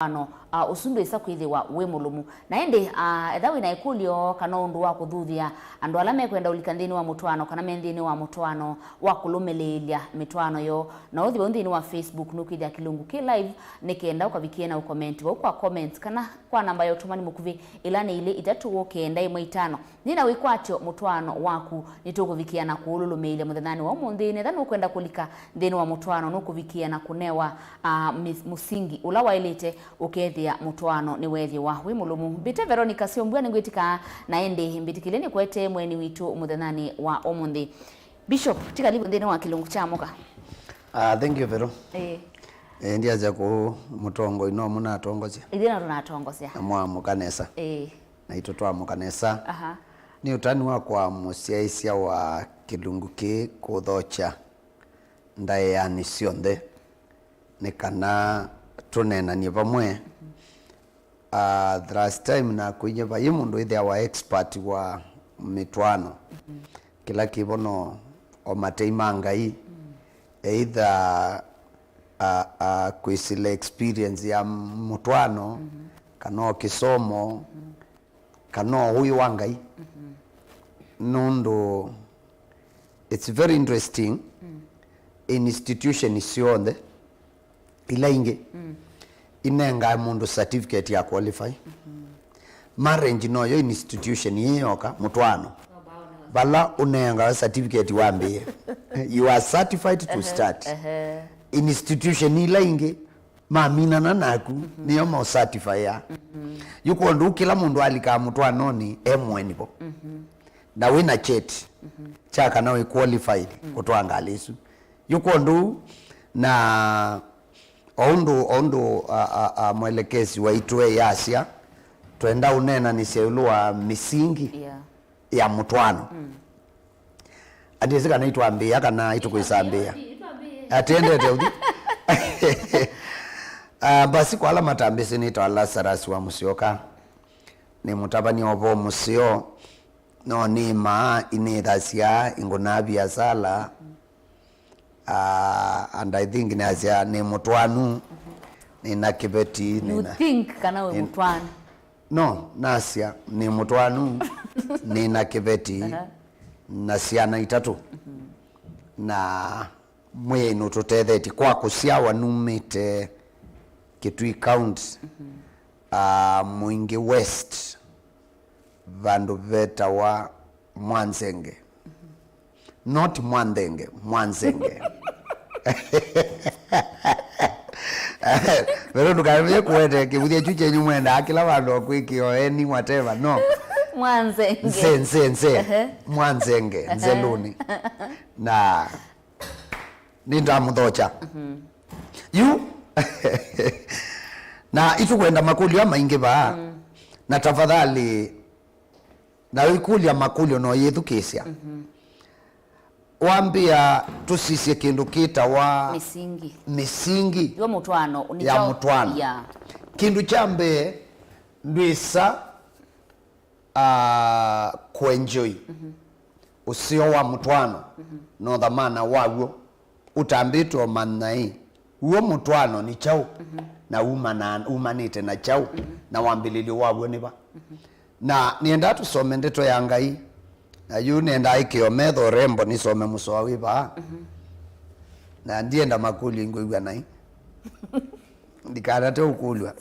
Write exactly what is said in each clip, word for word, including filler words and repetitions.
mũtwaano, ah, ũsu ndwĩsa kwĩthĩwa wĩ mũlũmu. Na ĩndĩ, ah, etha wĩ na ĩkũlyo kana ũndũ wa kũthuthya andũ ala mekwenda ũlika nthĩnĩ wa mũtwaano kana me nthĩnĩ wa mũtwaano wa kũlũmĩlĩĩlya mĩtwaano yoo, na ũthi vau nthĩnĩ wa Facebook nũkwĩthĩa kĩlungu kĩ live, nĩ kenda ũkavikie na ũkomenti vau kwa comments kana kwa namba ya ũtũmani mũkuvĩ, ĩla nĩ ilĩ itatũ kenda ĩmwe itano. Nĩ na wĩkwatyo mũtwaano waku, nĩtũkũvikĩa na kũũlũlũmĩĩlya mũthenyanĩ wa ũmũnthĩ. Netha nũkwenda kũlika nthĩnĩ wa mũtwaano, nũkũvikĩa na kũnewa, ah, mi-, mũsingi ũla waĩlĩte ũkethĩa mũtwaano nĩweethĩwa wĩ mũlũmu. Mbĩte Veronica Syombua nĩngwĩtĩkaa, na ĩndĩ mbĩtĩkĩlye nĩkwete mweni witũ mũthenyanĩ wa ũmũnthĩ. Bishop, tikalivu nthĩnĩ wa kĩlungu kya mũka. Ah, thank you, Vero. Ĩĩ. Eh, ndiasya kũu mũtongoi no mũnatongosya. Ithyĩ no tũnatongosya. Na mwamũka nesa. Ĩĩ. Naitũ twamũka nesa. Aha. Nĩ ũtanu wakwa mũsyaĩĩsya wa kĩlungu kĩĩ kũthokya ndaĩanĩ syonthe, nĩ kana tũneenanie vamwe. Ah, last time nakwĩie vai mũndũ ĩthĩawa expert wa mĩtwaano. Kĩla kĩvo no o matei ma Ngai, either, ah, ah, kwĩsĩla experience ya mũtwaano, kana o kĩsomo, kana o ũĩ wa Ngai. Nũndũ it's very interesting, institution syonthe ila ingĩ inengae mũndũ certificate ya qualify. Marriage noyo institution ĩĩ yoka, mũtwaano, vala ũnengawe certificate wambĩĩe. You are certified to start. Institution ila ingĩ maminana naku, nĩyo maũcertifya. Yu kwondũ kĩla mũndũ alikaa mũtwaanonĩ e mũeni vo, na wĩ na cheti kya kana wĩ qualified kũtwaa ngalĩ ĩsu. Yu kwondũ, na o ũndũ, o ũndũ, a, a, a, mwelekezi waitũ eyasya, twenda ũneenanĩsya ĩũlũ wa mĩsingi Yeah. ya mũtwaano. Ati ĩsĩ kana itwambĩĩa kana itũkwĩsambĩĩa. Ati endete ũthi. Ah, basi kwa ala matambĩsĩ nĩtawa Lazarus wa Mũsyoka. Nĩ mũtavany'a wa ũvoo mũseo. No nĩmaa, inĩthasya, ingũnaa viasala. Ah, and I think nĩasya nĩ mũtwaanu, nĩna kĩveti, You nĩna think kana wĩ nĩ- mũtwaanu? No, nasya nĩ mũtwaanu, nĩna kĩveti, Aha. na syana itatũ. Na mwĩĩ nũtũtethetye kwa kũsyawa numĩte Kitui County, ah, Mwingi West, vandũ vetawa Mwanzenge. Not Mwanthenge, Mwanzenge. Vero ndũkavye kũete kĩvũthya kyu kyenyu mwendaa kĩla vandũ o kwĩkĩa o eni, whatever, no. Mwanzenge. Nze, nze, nze. Ehe. Mwanzenge, Ehe. Nzelũnĩ. Na nĩndamũthokya. Yu. Na itũkwenda makũlyo aa maingĩ vaa. Na tafadhali, na wĩkũlya makũlyo na ũyĩthukĩĩsya. Wambĩa tũsisye kĩndũ kĩtawa Mĩsingi. Mĩsingi Yo mũtwaano, nĩ ya kyaũ? Mũtwaano. Yeah. Kĩndũ kya mbee, ndwĩsa, ah, kũenjoy ũseo wa mũtwaano na ũthamana waw'o. Ũtambĩtwe ũmanya ĩ, w'o mũtwaano nĩ kyaũ, na umana-, umanĩte na kyaũ, na wambĩlĩlyo waw'o nĩ va? Na nĩendaa tũsome ndeto ya Ngai, na yu nĩendaa ĩkĩo metho rembo nĩsome mũsoa wĩ vaa. Na ndienda makũlyo ingwĩw'a nai. Ndikanate ũkũlw'a.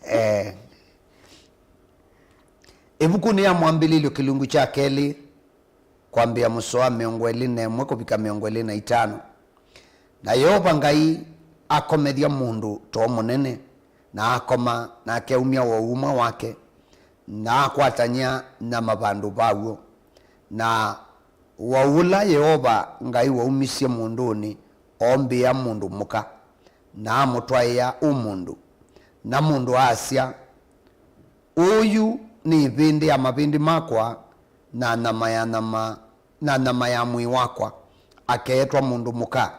Eh. Ĩvukunĩ ya Mwambĩlĩlyo kĩlungu kya kelĩ, kwambĩa mũsoa mĩongo ĩlĩ na ĩmwe kũvika mĩongo ĩlĩ na itano. Na Yeova Ngai akomethya mũndũ too mũnene, na akoma, nake aumya wau ũmwe wake, na akwatany'a nyama vandũ vaw'o. Na wau ũla Yeova Ngai waumisye mũndũnĩ oombĩa mũndũ mũka, na amũtwaĩa ũ mũndũ. Na mũndũ asya, Ũũ yu nĩ ĩvĩndĩ ya mavĩndĩ makwa, na nyama ya nyama, na nyama ya mwĩĩ wakwa, akeetwa mũndũ mũka,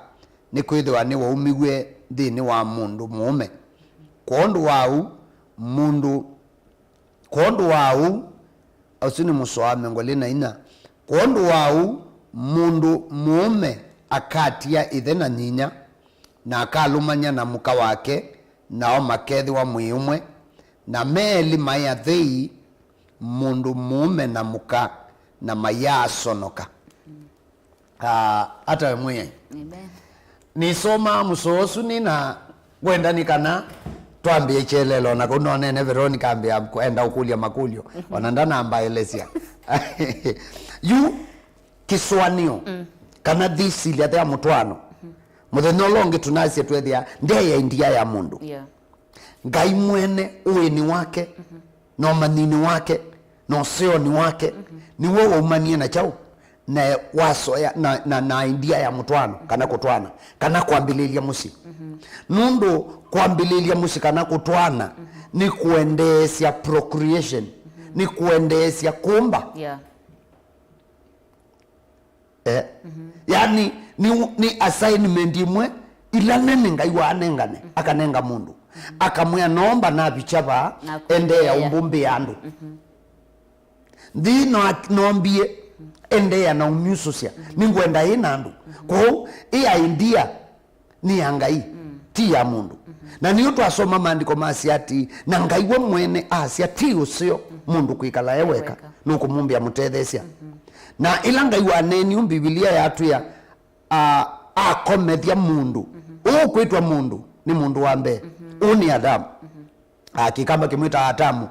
nĩkwĩthĩwa nĩwaumiw'e nthĩnĩ wa mũndũ mũũme. Kwondũ wa ũu, mũndũ, kwondũ wa ũu, ũsu nĩ mũsoa wa mĩongo ĩlĩ na inya, kwondũ wa ũu, mũndũ mũũme akatia ĩthe na nyinya, na akalũmany'a na mũka wake, nao makethĩwa mwĩĩ ũmwe, na me elĩ maĩ athei, mũndũ mũũme na mũka, na mayaasonoka. Ah, ata we Mwĩai. Amen. Nĩsomaa mũsoa ũsu nĩna kwenda nĩ kana twambĩe kyelelo, na kũu nonene Veronica ambĩa kwenda ũkũlya makũlyo, ona ndanambaelesya. Yu kĩsũanĩo, kana thisilya ya mũtwaano. Mũthenya ũla ũngĩ tũnasya twethĩa ndeya india ya mũndũ. Yeah. Ngai mwene ũĩnĩ wake, na ũmanyinĩ wake, na ũseonĩ wake, nĩw'o waumanie na kyaũ? Na wasoya, na, na, na india ya mũtwaano, kana kũtwaana, kana kwambĩlĩlya mũsyĩ. Nũndũ kwambĩlĩlya mũsyĩ kana kũtwaana nĩ kũendeesya procreation, nĩ kũendeesya kũmba. Yeah. Eh? Yani, nĩ, nĩ assignment ĩmwe ila nene Ngai waanengane, akanenga mũndũ. Akamwĩa, "Nomba navikya vaa, na endeea kũendeea ũmbũmbĩa andũ." Nthi no at-, nombie, endeea na ũmyusũsya. Nĩngwenda ĩ na andũ. Kwoou, ĩ idea nĩ ya Ngai, ti ya mũndũ. Na nĩyo twasoma maandĩko masya atĩ, na Ngai we mwene asya ti ũseo mũndũ kwĩkala e weka, nũkũmũmbĩa mũtetheesya. Na ĩla Ngai waneenie ũu, Mbivilia yatwĩa, a-, akomethya mũndũ. Ũũ kwĩtwa mũndũ nĩ mũndũ wa mbee. Ũũ nĩ Atamu. A, Kĩkamba kĩmwĩtaa Atamu.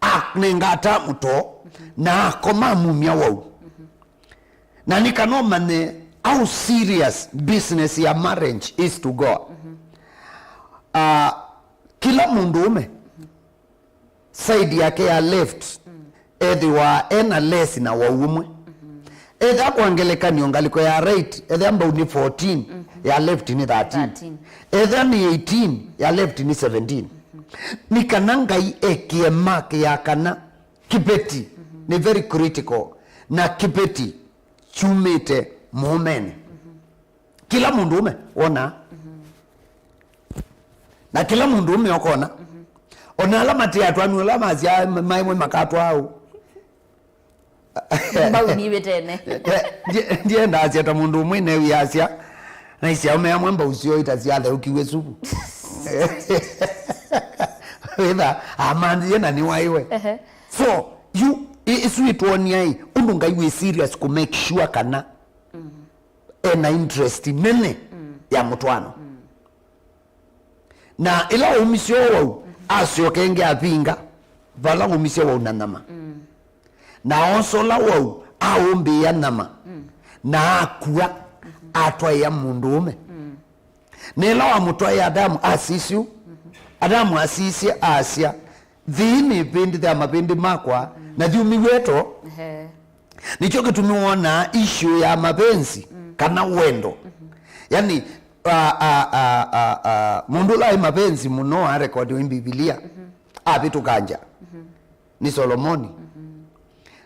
Anenga Atamu too, na akoma amumya wau. Na nĩ kana ũmanye how serious business ya marriage is to God. Ah, kĩla mũndũũme, side yake ya left, ethĩwa ena less na wau ũmwe. Ethĩa kwa ngelekany'o ngalĩko ya right, ethĩa mbau nĩ fourteen, ya left nĩ thirteen. Thirteen. Ethĩa nĩ eighteen, ya left nĩ seventeen. Nĩ kana Ngai ekĩe mark ya kana kĩveti nĩ very critical, na kĩveti kyumĩte mũũmenĩ. Kĩla mũndũũme wonaa. Na kĩla mũndũũme ũkona. Ona ala mate atwaanu, ala masya maĩmwe makatwaa ũũ. Mbau niwĩtene. Ndie-, ndiendaasya ta mũndũ ũmwe newĩasya, naisya aume amwe mbau syoo itasyatheũkiw'e suvu. Wĩtha amanthie na nĩwaiwe. Ehe. So, yu, i-, isu itwonia ĩ, ũndũ Ngai wĩ serious kũ make sure kana ena interest nene ya mũtwaano. Na ĩla waumisye wau, asyoka ĩngĩ avinga vala waumisye wau na nyama. Na oosa ũla wau, aũmbĩĩa nyama, na akua, atwaĩa mũndũũme. Na ĩla wamũtwaĩa Adamu, asisye ũu. Adamu asisye, asya, "Thii nĩ ĩvĩndĩ ya mavĩndĩ makwa, na yumiw'e too." Ehe. Nĩkyo kĩtumi wonaa issue ya mapenzi kana wendo. Yani, a, a, mũndũ ũla aĩ mapenzi mũno arekodiwe nĩ Mbivilia, avĩtũka nja, nĩ Solomoni.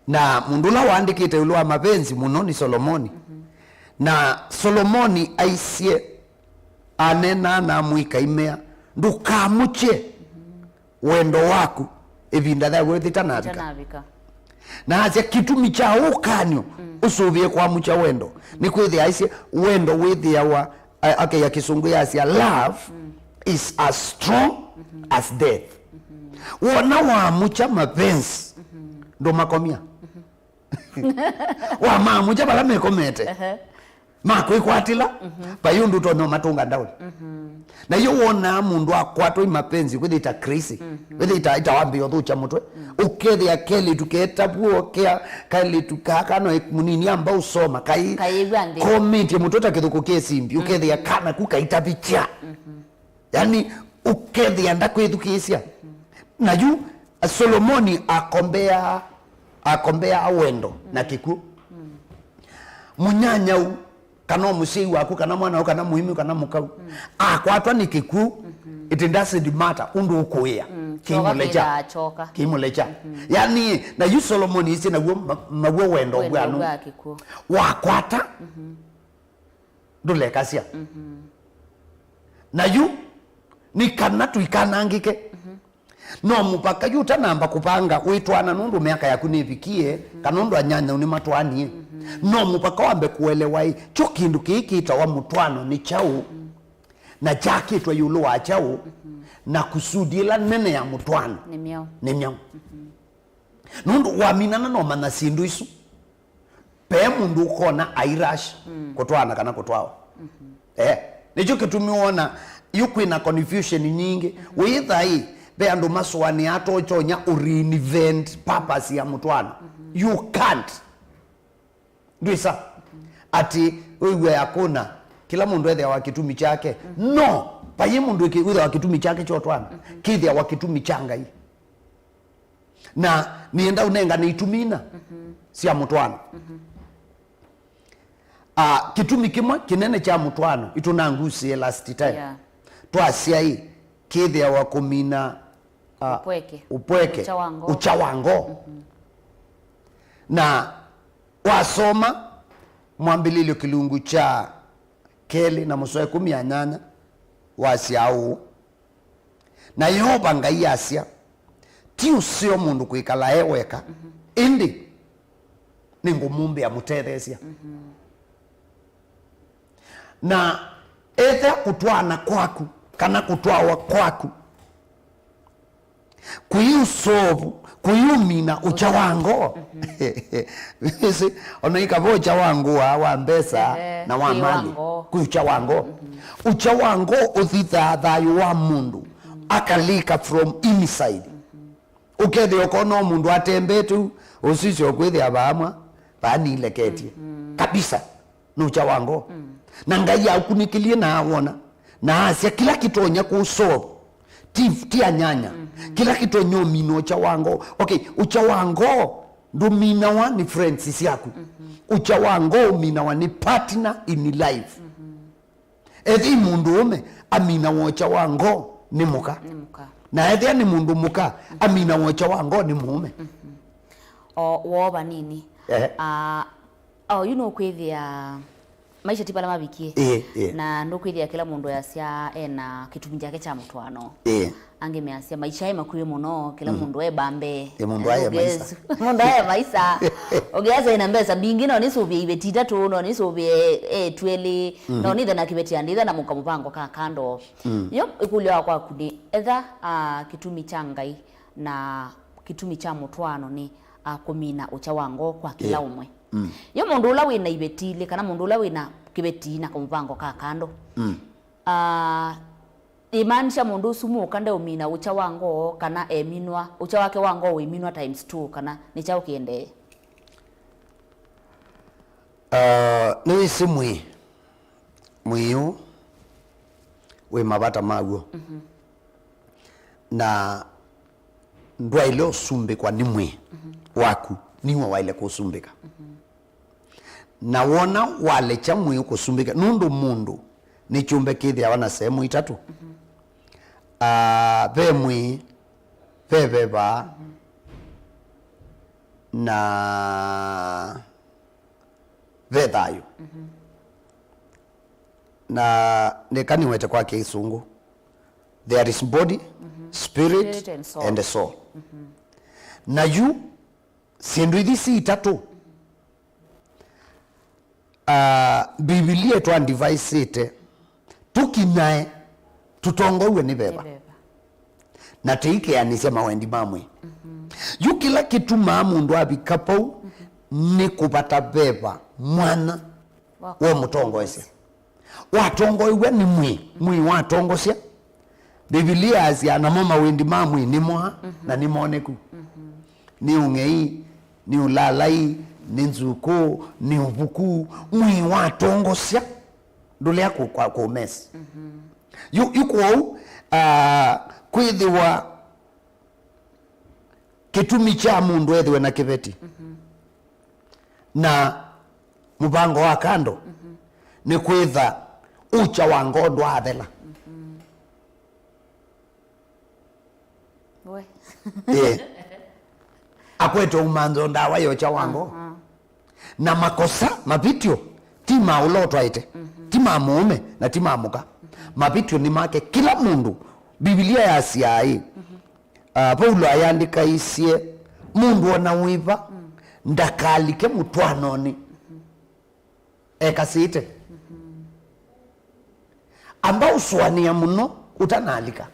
Na mũndũ ũla waandĩkĩte ĩũlũ wa mapenzi mũno nĩ Solomoni. Na Solomoni aisye, aneenaa na amũika aimea, "Ndũkamũkye wendo waku ĩvinda yaw'o ĩtanavika." Ĩtanavika. Na asya kĩtumi kya ũkanyo ũsũvĩe kwamũkya wendo, nĩ kwĩthĩa aisye wendo wĩthĩawa, a-, akeia Kĩsũngũ yasya, "Love is as strong as death." Wona wamũkya mapenzi, ndũmakomya. Wamamũkya vala mekomete. Ehe. Makwĩkwatĩla, vai ũndũ ũtonya ũmatũnga ndaũni. Na iyo wonaa mũndũ akwatwa nĩ mapenzi, kwĩthĩa ĩta crazy, kwĩthĩa ĩta, ĩta wambĩĩa ũthũkya mũtwe, ũkethĩa kelĩtu ketavuo kea, kelĩtu kaa kana mũnini amba ũsoma, kai Kayĩw'a nthĩ. Komĩtye mũtwe ta kĩthũkũ kĩ simbi, ũkethĩa kana ku kaitavikya. Yani, ũkethĩa ndakwĩthukĩĩsya. Na yu, Solomoni akombeaa, akombeaa wendo na kĩkw'ũ. Mũnyanyau, kana o mũsyai waku, kana mwana waku, kana mũĩmi, kana mũkau, akwatwa nĩ kĩkw'ũ, it doesn't matter ũndũ ũkũĩa. Kyoka kĩmũlekya. Kĩthaa kyoka. Kĩmũlekya. Yani, na yu Solomoni ĩsĩ naw'o ma-, naw'o wendo. Wendo bwanu. Bwa kĩkw'ũ. Wakwata, ndũlekasya. Na yu, nĩ kana tũikanangĩke. No mũvaka yu ũtanamba kũvanga wĩtwaana nũndũ mĩaka yaku nĩvikie, kana ũndũ anyanyau nĩmatwaanie. No mũvaka wambe kũelewa ĩ, kyo kĩndũ kĩĩ kĩtawa mũtwaano nĩ kyaũ, na kyakĩtwe ĩũlũ wa kyaũ, na kusudi ĩla nene ya mũtwaano nĩ myaũ? Nĩ myaũ? Nũndũ waminana na ũmanya syĩndũ isu, ve mũndũ ũkona airash kũtwaana kana kũtwawa. Eh, nĩkyo kĩtumi wona yu kwĩna confusion nyingĩ. Wĩthai ve andũ masũanĩaa totonya ũreinvent purpose ya mũtwaano. You can't. Ndwĩsa atĩ wĩw'a ya kũna kĩla mũndũ ethĩawa kĩtumi kyake. No, vayĩ mũndũ wĩthĩawa kĩtumi kyake kya ũtwaano, kĩthĩawa kĩtumi kya Ngai. Na nĩenda ũnengane itumi ina sya mũtwaano. Ah, kĩtumi kĩmwe kĩnene kya mũtwaano, itũnangusie last time. Yeah. Twasyaĩ kĩthĩawa kũmina, ah, Ũpweke. Ũpweke, ũkya wa ngoo. Ũkya wa ngoo. Na wasoma Mwambĩlĩlyo kĩlungu kya kelĩ na mũsoa ĩkũmi na nyanya, wasya ũũ, na Yeova Ngai asya, ti ũseo mũndũ kwĩkala e weka, ĩndĩ nĩngũmũmbĩa mũtetheesya. Na ethĩa kũtwaana kwaku kana kũtwawa kwaku kũiũsovu, kũiũmina ũkya wa ngoo. Ĩsĩ, ona ikava ũkya wa ngũa, wa mbesa, ehe, na wa mali, kwĩ ũkya wa ngoo. Ũkya wa ngoo ũthithaa thayũ wa mũndũ, akalika from inside. Ũkethĩa ũkona o mũndũ atembete ũu, ũsisya ũkwĩthĩa vaamwa, vaanileketye kabisa. Nĩ ũkya wa ngoo. Na Ngai aũkunĩkĩlie na awona, na asya kĩla kĩtonya kũũsolve, ti, ti anyanya. Kĩla kĩtonya ũmina ũkya wa ngoo. Okay, ũkya wa ngoo ndũminawa nĩ friends syaku. Ũkya wa ngoo ũminawa nĩ partner in life. Ethĩi mũndũũme aminawa ũkya wa ngoo nĩ mũka. Nĩ mũka. Na ethĩa nĩ mũndũ mũka aminawa ũkya wa ngoo nĩ mũũme. O woo vanini. Ehe. Ah, o yu nũkwĩthĩa maisha ti vala mavikie. Ĩĩ, ĩĩ. Na nũkwĩthĩa kĩla mũndũ easya ena kĩtumi kyake kya mũtwaano. Ĩĩ. Angĩ measya maisha e makuĩ mũno, kĩla mũndũ e bambe. Ĩĩ, mũndũ aye maisha. Mũndũ aye maisha. Ũngĩasya ena mbesa mbingĩ, no nĩsũvĩe iveti itatũ, no nĩsũvĩe e twelĩ, no nĩthe na kĩveti andĩtha na mũka mũvango ka kando. Yo ĩkũlyo ya kwaku nĩ, etha, ah, kĩtumi kya Ngai na kĩtumi kya mũtwaano nĩ, ah, kũmina ũkya wa ngoo kwa kĩla ũmwe. Yo mũndũ ũla wĩ na iveti ilĩ, kana mũndũ ũla wĩ na kĩveti na kamũvango ka kando, ah, ĩmaanisha mũndũ ũsu mũka ndeũmina ũkya wa ngoo, kana eminwa, ũkya wake wa ngoo wĩminwa times two, kana nĩ kyaũ kĩendee? Ah, nĩwĩsĩ mwĩĩ, mwĩĩ ũũ wĩ mavata maw'o. Na ndwaĩle ũsumbĩkwa nĩ mwĩĩ waku, nĩwe waĩle kũsumbĩka. Na wona walekya mwĩĩ kũsumbĩka, nũndũ mũndũ nĩ kyũmbe kĩthĩawa na sehemu itatũ. Ah, ve mwĩĩ, ve veva, na ve thayũ. Na nĩka nĩwete kwa Kĩsũngũ, there is body, spirit, spirit and soul. And soul. Na yu syĩndũ ithi si itatũ, ah, Mbivilia ĩtũadvaisĩte tũkinyae tũtongoew'e nĩ veva. Nĩ veva. Na tũikeanĩsya mawendi ma mwĩĩ. Yu kĩla kĩtumaa mũndũ avika vau nĩ kũvata veva mwanya wa mũtongoesya. Watongoew'a nĩ mwĩĩ, mwĩĩ watongosya. Mbivilia yasya, namo mawendi ma mwĩĩ nĩ moa na nĩ moneku. Nĩ ũng'ei, nĩ ũlalai, nĩ nzukũ, nĩ ũvuku, mwĩĩ watongosya, ndũlea kũ-, kwa-, kũmesi. Yu, yu kwoou, ah, kwĩthĩwa kĩtumi kya mũndũ ethĩwe na kĩveti na mũvango wa kando nĩ kwĩtha ũkya wa ngoo ndwaathela. We. Ĩĩ. Akwete ũmanzo ndawa ya ũkya wa ngoo. Na makosa, mavĩtyo, ti ma ũla ũtwaĩte, ti ma mũũme, na ti ma mũka. Mavĩtyo nĩ make kĩla mũndũ. Mbivilia yasyaa ĩ, ah, Vaulo ayandĩkaisye, mũndũ o na wĩva ndakalike mũtwaanonĩ ekasĩte. Amba ũsũanĩa mũno ũtanalika.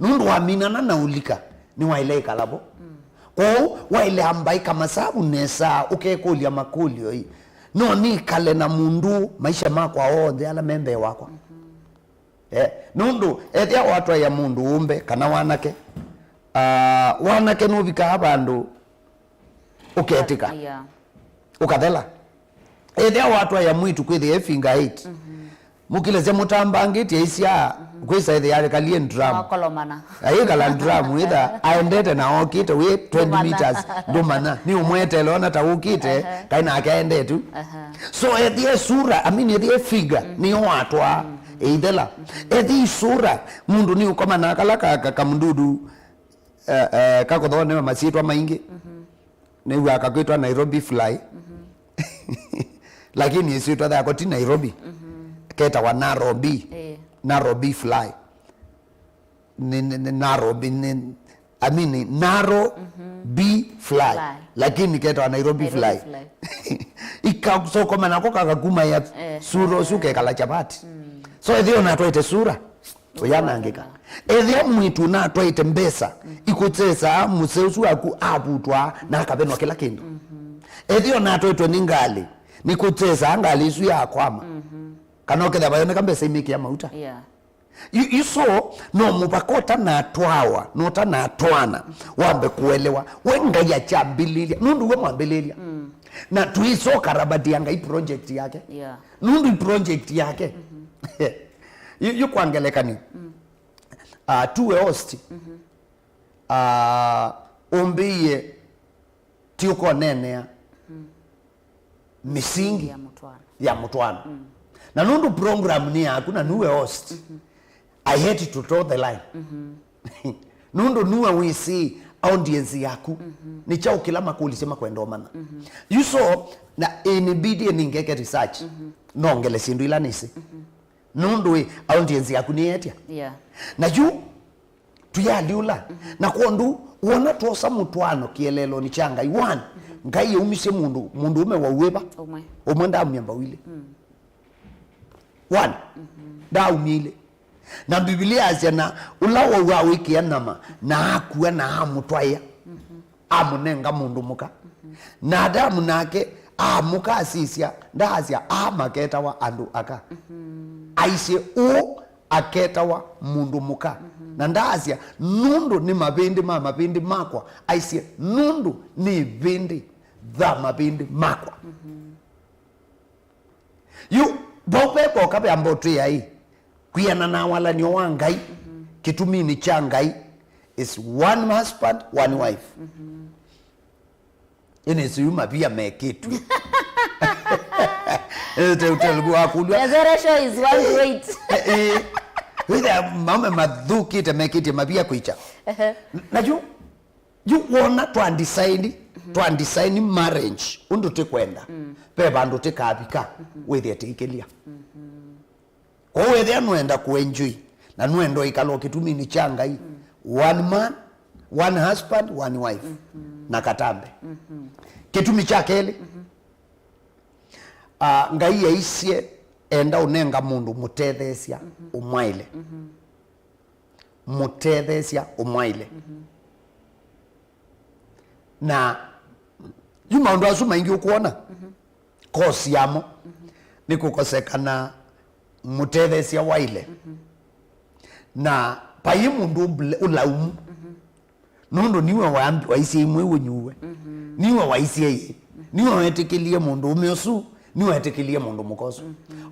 Nũndũ waminana na ũlika, nĩwaĩle ĩkala vo. Kwoou, waĩle amba ĩka masavu nesa, ũkekũlya makũlyo ĩ, no nĩkale na mũndũ maisha makwa onthe ala me mbee wakwa? Eh, nũndũ ethĩa watwaĩa mũndũ ũmbe kana wanake, ah, wanake nũvikaa vandũ ũketĩka, yeah, ũkathela. Ethĩa watwaĩa mwĩtu kwĩthĩa e figure eight, mũkilesya mũtambangĩtye aisyaa, kwĩsa ethĩa alekalie ndramu. Makolomana. Ayĩkala ndramu, ĩtha aendete na okĩte wĩ twenty meters, ndũmanya. Nĩ ũmwetele ona ta ũkĩte, kaĩ nake aendete. So ethĩa sura, I mean, ethĩa figure, nĩyo watwaa, ĩithela. Ethĩa sura, mũndũ nĩ ũkomana kala ka, ka, kamũndudu, eh, eh, kakũthoonewa masyĩtwa maingĩ. Nĩw'aa kakwĩtwa Nairobi fly. Lakini ĩsyĩtwa yako ti Nairobi. Ketawa Narobi. Eh. Narobi fly. Nĩ, nĩ, nĩ Narobi, nĩ, I mean, Naro B fly. Fly. Lakini ketawa Nairobi fly. Ikasokomana ko kakakuma ya sura ũsu kekala chapati. So ethĩa ũnatwaĩte sura, ũyanangĩka. Ethĩa mwĩtu ũnatwaĩte mbesa, ikũtesaa mũsee ũsu waku avutwa na akavenwa kĩla kĩndũ. Ethĩa ũnatwaĩtwe nĩ ngalĩ, nĩkũtesaa ngalĩ ĩsu yakwama. Kana ũkethĩa vayoneka mbesa imĩkĩa mauta. Yeah. You, you saw, no mũvaka ũtanatwawa, na ũtanatwaana, wambe kũelewa. We Ngai akyambĩlĩlya, nũndũ we mwambĩlĩlya. Na tũisoka rabadia Ngai project yake. Yeah. Nũndũ i project yake. Yu, yu kwa ngelekany'o. Ah, tuwe host. Ah, ũmbĩie ti ũkoneenea mĩsingi ya mũtwaano. Ya mũtwaano. Na nũndũ program nĩ yaku na nĩwe host, I hate to toe the line. Nũndũ nĩwe wĩsĩ audience yaku nĩ kyaũ kĩla makũlisye makwenda ũmanya. You saw, na inibidi ningeke research, nongele syĩndũ ila nĩsĩ. Nũndũ ĩ, audience yaku nĩyetya. Yeah. Na yu, tũyaalyũla. Na kwondũ, wona twosa mũtwaano kĩeleelonĩ kya Ngai, one, Ngai aumisye mũndũ, mũndũũme wau wĩva? Ũmwe. Ũmwe ndaumya mbau ilĩ. One. Ndaaumya ilĩ. Na Mbivilia yasya, na ũla wau awĩkĩa nyama, na akua, na amũtwaĩa. Amũnenga mũndũ mũka. Na Adamu nake amũka asisya, ndaasya, "Aa maketawa andũ aka." Aisye, "Ũũ aketawa mũndũ mũka." Na ndaasya, "Nũndũ nĩ mavĩndĩ ma mavĩndĩ makwa." Aisye, "Nũndũ nĩ ĩvĩndĩ ya mavĩndĩ makwa." Yu, vau ve koka ve ambotwĩa ĩ, kwĩanana na walan'yo wa Ngai, kĩtuminĩ kya Ngai, is one husband, one wife. Ĩnĩ yu mavia mekĩtw'e. Ĩte ũtelgu wakũlw'a. The ratio is one to eight. Eh, eh. Wĩthĩa maume mathũkĩte mekĩtye mavia kwĩkya. Ehe. Na yu, yu wona twa design, twa design marriage, ũndũ tĩkwenda. Ve vandũ tĩkavika, wĩthĩe tĩikĩlya. Kwoou ethĩa nũenda kũenjoy, na nũenda ũikala o kĩtuminĩ kya Ngai, one man, one husband, one wife, na katambe. Kĩtumi kya kelĩ, ah, Ngai aisye enda ũnenga mũndũ mũtetheesya ũmwaĩle. Mũtetheesya ũmwaĩle. Na yu maũndũ asu maingĩ ũkwona, kosi yamo nĩ kũkosekana mũtetheesya waĩle. Na vai mũndũ ũble-, ũlaumu. Nũndũ niwe waambi-, waisye imwe ũnyuwe. Niwe waisye ĩĩ. Niwe wetĩkĩlie mũndũ ũme ũsu, niwe wetĩkĩlie mũndũ mũka ũsu.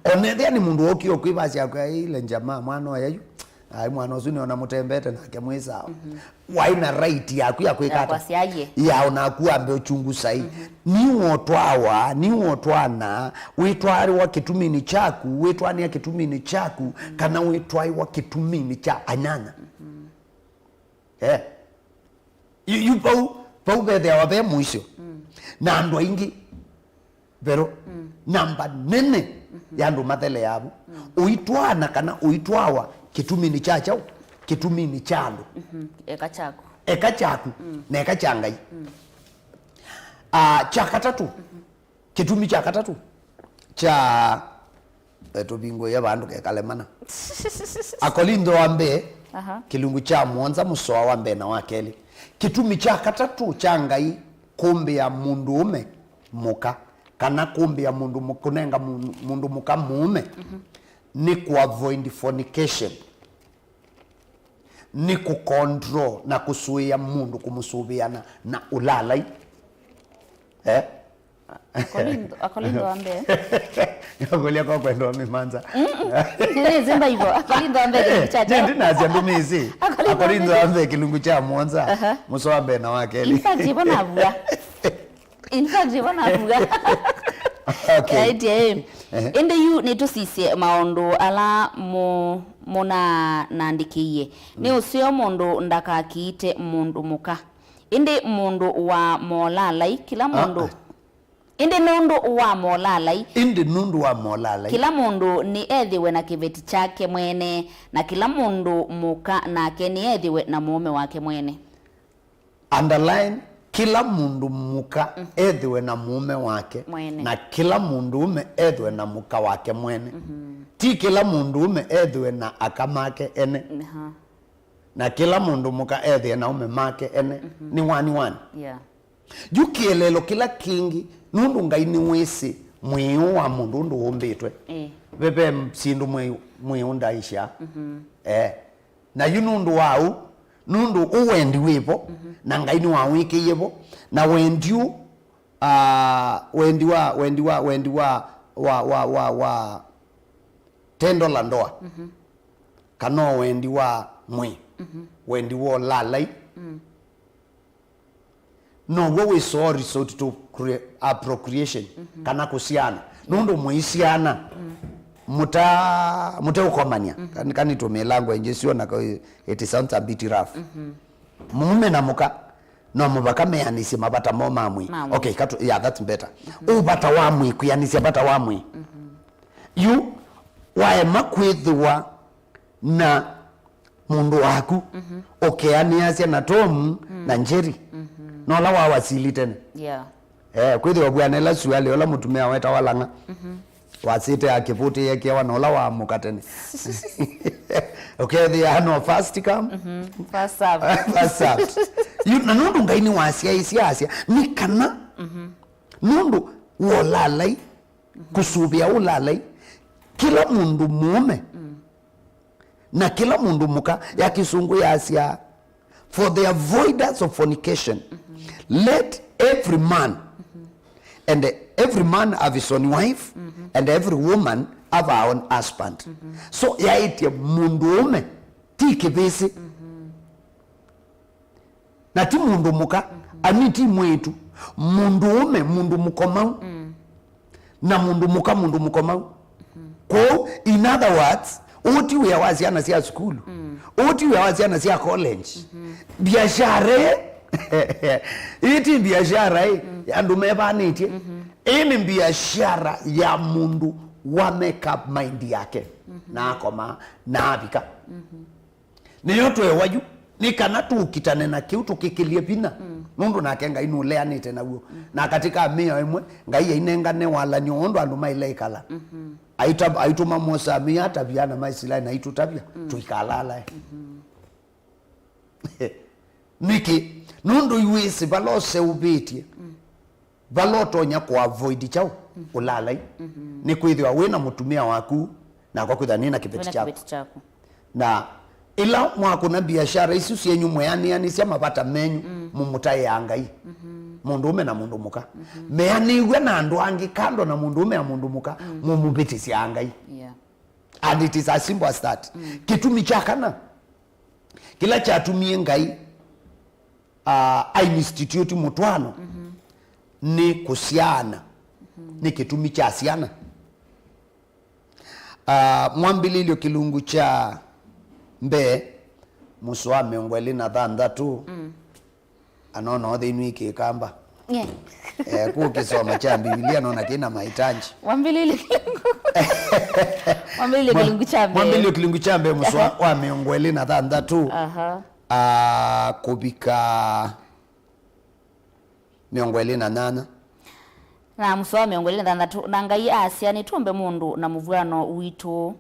Ona ethĩa nĩ mũndũ wookie ũkwĩvasya kwĩaĩle njamaa mwana ũya yu. Ai, mwana ũsu nĩona mũtembete nake mwĩ sawa. Waĩ na right yaku ya kwĩka ata? Kwasya ye. Ya, onaku wambe ũchunguza ĩ. Nĩwe ũtwawa, nĩwe ũtwaana, wĩtwaĩwa kĩtuminĩ kyaku, wĩtwaanĩa kĩtuminĩ kyaku, kana wĩtwaĩwa kĩtuminĩ kya anyanya. Eh. Yu, yu vau, vau vethĩawa ve mũisyo. Na andũ aingĩ, vero, namba nene ya andũ matheleaa vu. Ũitwaana kana ũitwawa kĩtuminĩ kya kyaũ? Kĩtuminĩ kya andũ. Eka kyaku. Eka kyaku, na eka kya Ngai. Ah, kya katatũ, kĩtumi kya katatũ kya, eh, tũvingũĩe vandũ kekale mana. Akolintho wa mbee, Aha. Kĩlungu kya mũonza mũsoa wa mbee na wa kelĩ. Kĩtumi kya katatũ kya Ngai kũmbĩa mũndũũme mũka, kana kũmbĩa mũndũ mũ-, kũnenga mũndũ, mũndũ mũka mũũme, nĩ kũ avoid fornication, nĩ kũ control na kũsũĩa mũndũ kũmũsũvĩana na ũlaalai. Eh? Akolintho, Akolintho wa mbee. Nĩkũlya kwa kwenda ũmĩmanza. Nĩnĩsĩ Bible, Akolintho wa mbee kĩlungu kya kyaũ? Ndinasya ndũmĩsĩ. Akolintho wa mbee kĩlungu kya mũonza, mũsoa wa mbee na wa kelĩ. In fact, ĩvo navua. In fact, ĩvo navua. Okay. Aĩtye, ĩndĩ yu nĩtũsisye maũndũ ala mũ-, mũnanandĩkĩie. Nĩ ũseo mũndũ ndakakiite mũndũ mũka. Ĩndĩ mũndũ wa molalai, kĩla mũndũ. Ah, ah. Ĩndĩ nũndũ wa molalai. Ĩndĩ nũndũ wa molalai. Kĩla mũndũ nĩ ethĩwe na kĩveti kyake mwene, na kĩla mũndũ mũka nake nĩ ethĩwe na mũũme wake mwene. Underline, kĩla mũndũ mũka ethĩwe na mũũme wake, mwene, na kĩla mũndũũme ethĩwe na mũka wake mwene. Ti kĩla mũndũũme ethĩwe na aka make ene. Aha. Na kĩla mũndũ mũka ethĩwe na aũme make ene. Nĩ one one. Yeah. Yu kĩeleelo kĩla kĩngĩ, nũndũ Ngai nĩwĩsĩ mwĩĩ ũũ wa mũndũ ũndũ ũmbĩtwe. Ĩĩ. Ve, ve syĩndũ mwĩĩ, mwĩĩ ũndaisya. Eh. Na yu nũndũ wa ũu, nũndũ ũũ wendi wĩ vo, na Ngai nĩwawĩkĩie vo, na wendi ũũ, ah, wendi wa, wendi wa, wendi wa, wa, wa, wa, wa tendo la ndoa, kana o wendi wa mwĩĩ, wendi wa ũlaalai, now'o wĩsoo resort to crea-, a procreation, kana kũsyaana. Nũndũ mũisyaana, mũta-, mũteũkomania. Kan-, kanitũmĩe language ĩsu ona ka-, it sounds a bit rough. Mũũme na mũka, no mũvaka meanĩsye mavata moo ma mwĩĩ. Ma mwĩĩ. Okay, katu-, yeah, that's better. Ũvata wa mwĩĩ, kwĩanĩsya vata wa mwĩĩ. Yu, waema kwĩthĩwa na mũndũ waku, ũkeanĩasya na Tom na Jerry, na ũla wawasili tene. Yeah. Eh, kwĩthĩwa bwana ĩla sualĩ ũla mũtumĩa wetawa Lang'a, wasĩte akĩvũtĩ yekewa na ũla waamũka tene. Ũkethĩa no first come, first serve. First served. Yu, na nũndũ Ngai nĩwasyaĩĩsye asya, nĩ kana, nũndũ wa ũlaalai, kũsũvĩa ũlaalai, kĩla mũndũ mũũme na kĩla mũndũ mũka, ya kĩsũngũ yasya, "For the avoidance of fornication, let every man, and every man have his own wife, and every woman have her own husband." So, yaĩtye mũndũũme ti kĩvĩsĩ. Na ti mũndũ mũka, ani ti mwĩĩtu, mũndũũme, mũndũ mũkomau, na mũndũ mũka, mũndũ mũkomau. Kwoou, in other words, ũũ ti wĩa wa syana sya sukulu, ũũ ti wĩa wa syana sya college. Biashara ĩĩ, ĩĩ ti biashara ĩĩ ya andũ mevanĩtye. Ĩĩ nĩ biashara ya mũndũ wa make up mind yake, na akoma, na avika. Nĩyo tweewa yu, nĩ kana tũkitane na kĩu, tũkĩkĩlye vinya, nũndũ nake Ngai nũleanĩte naw'o. Na katĩ ka mĩao ĩmwe, Ngai ainengane walany'o ũndũ andũ maĩle ĩkala. Aita-, aitũma Musa amĩa atavya ana ma Isilaeli na aitũtavya, tũikalalae. Nĩkĩ? Nũndũ iwĩsĩ vala ũseũvĩtye, vala ũtonya kũ avoid kyaũ? Ũlaalai. Nĩ kwĩthĩwa wĩ na mũtumĩa waku, nakwa kwĩthĩwa nĩ na kĩveti kyaku. Na ĩla mwakũna biashara isu syenyu, mweanĩanĩsya mavata menyu, mũmũtaĩaa Ngai. Mũndũũme na mũndũ mũka. Meanĩw'a na andũ angĩ kando na mũndũũme na mũndũ mũka, mũmũvĩtĩsyaa Ngai. Yeah. And it is as simple as that. Kĩtumi kya kana, kĩla kyatumie Ngai, ah, ainstitute mũtwaano nĩ kũsyaana, nĩ kĩtumi kya syana. Ah, Mwambĩlĩlyo kĩlungu kya mbee, mũsoa wa mĩongo ĩlĩ na thanthatũ, anona ũthĩnw'ĩ kĩkamba. Yeah. Eh, kũkĩsoma kya Mbivilia nona kĩna mahitaji. Mwambĩlĩlyo kĩlungu. Mwambĩlĩlyo kĩlungu kya mbee. Mwambĩlĩlyo kĩlungu kya mbee, mũsoa wa mĩongo ĩlĩ na thanthatũ. Aha. Ah, kũvika mĩongo ĩlĩ na nyanya. Na mũsoa wa mĩongo ĩlĩ na thanthatũ, na Ngai asya, "Nĩtũmbe mũndũ na mũvw'ano witũ,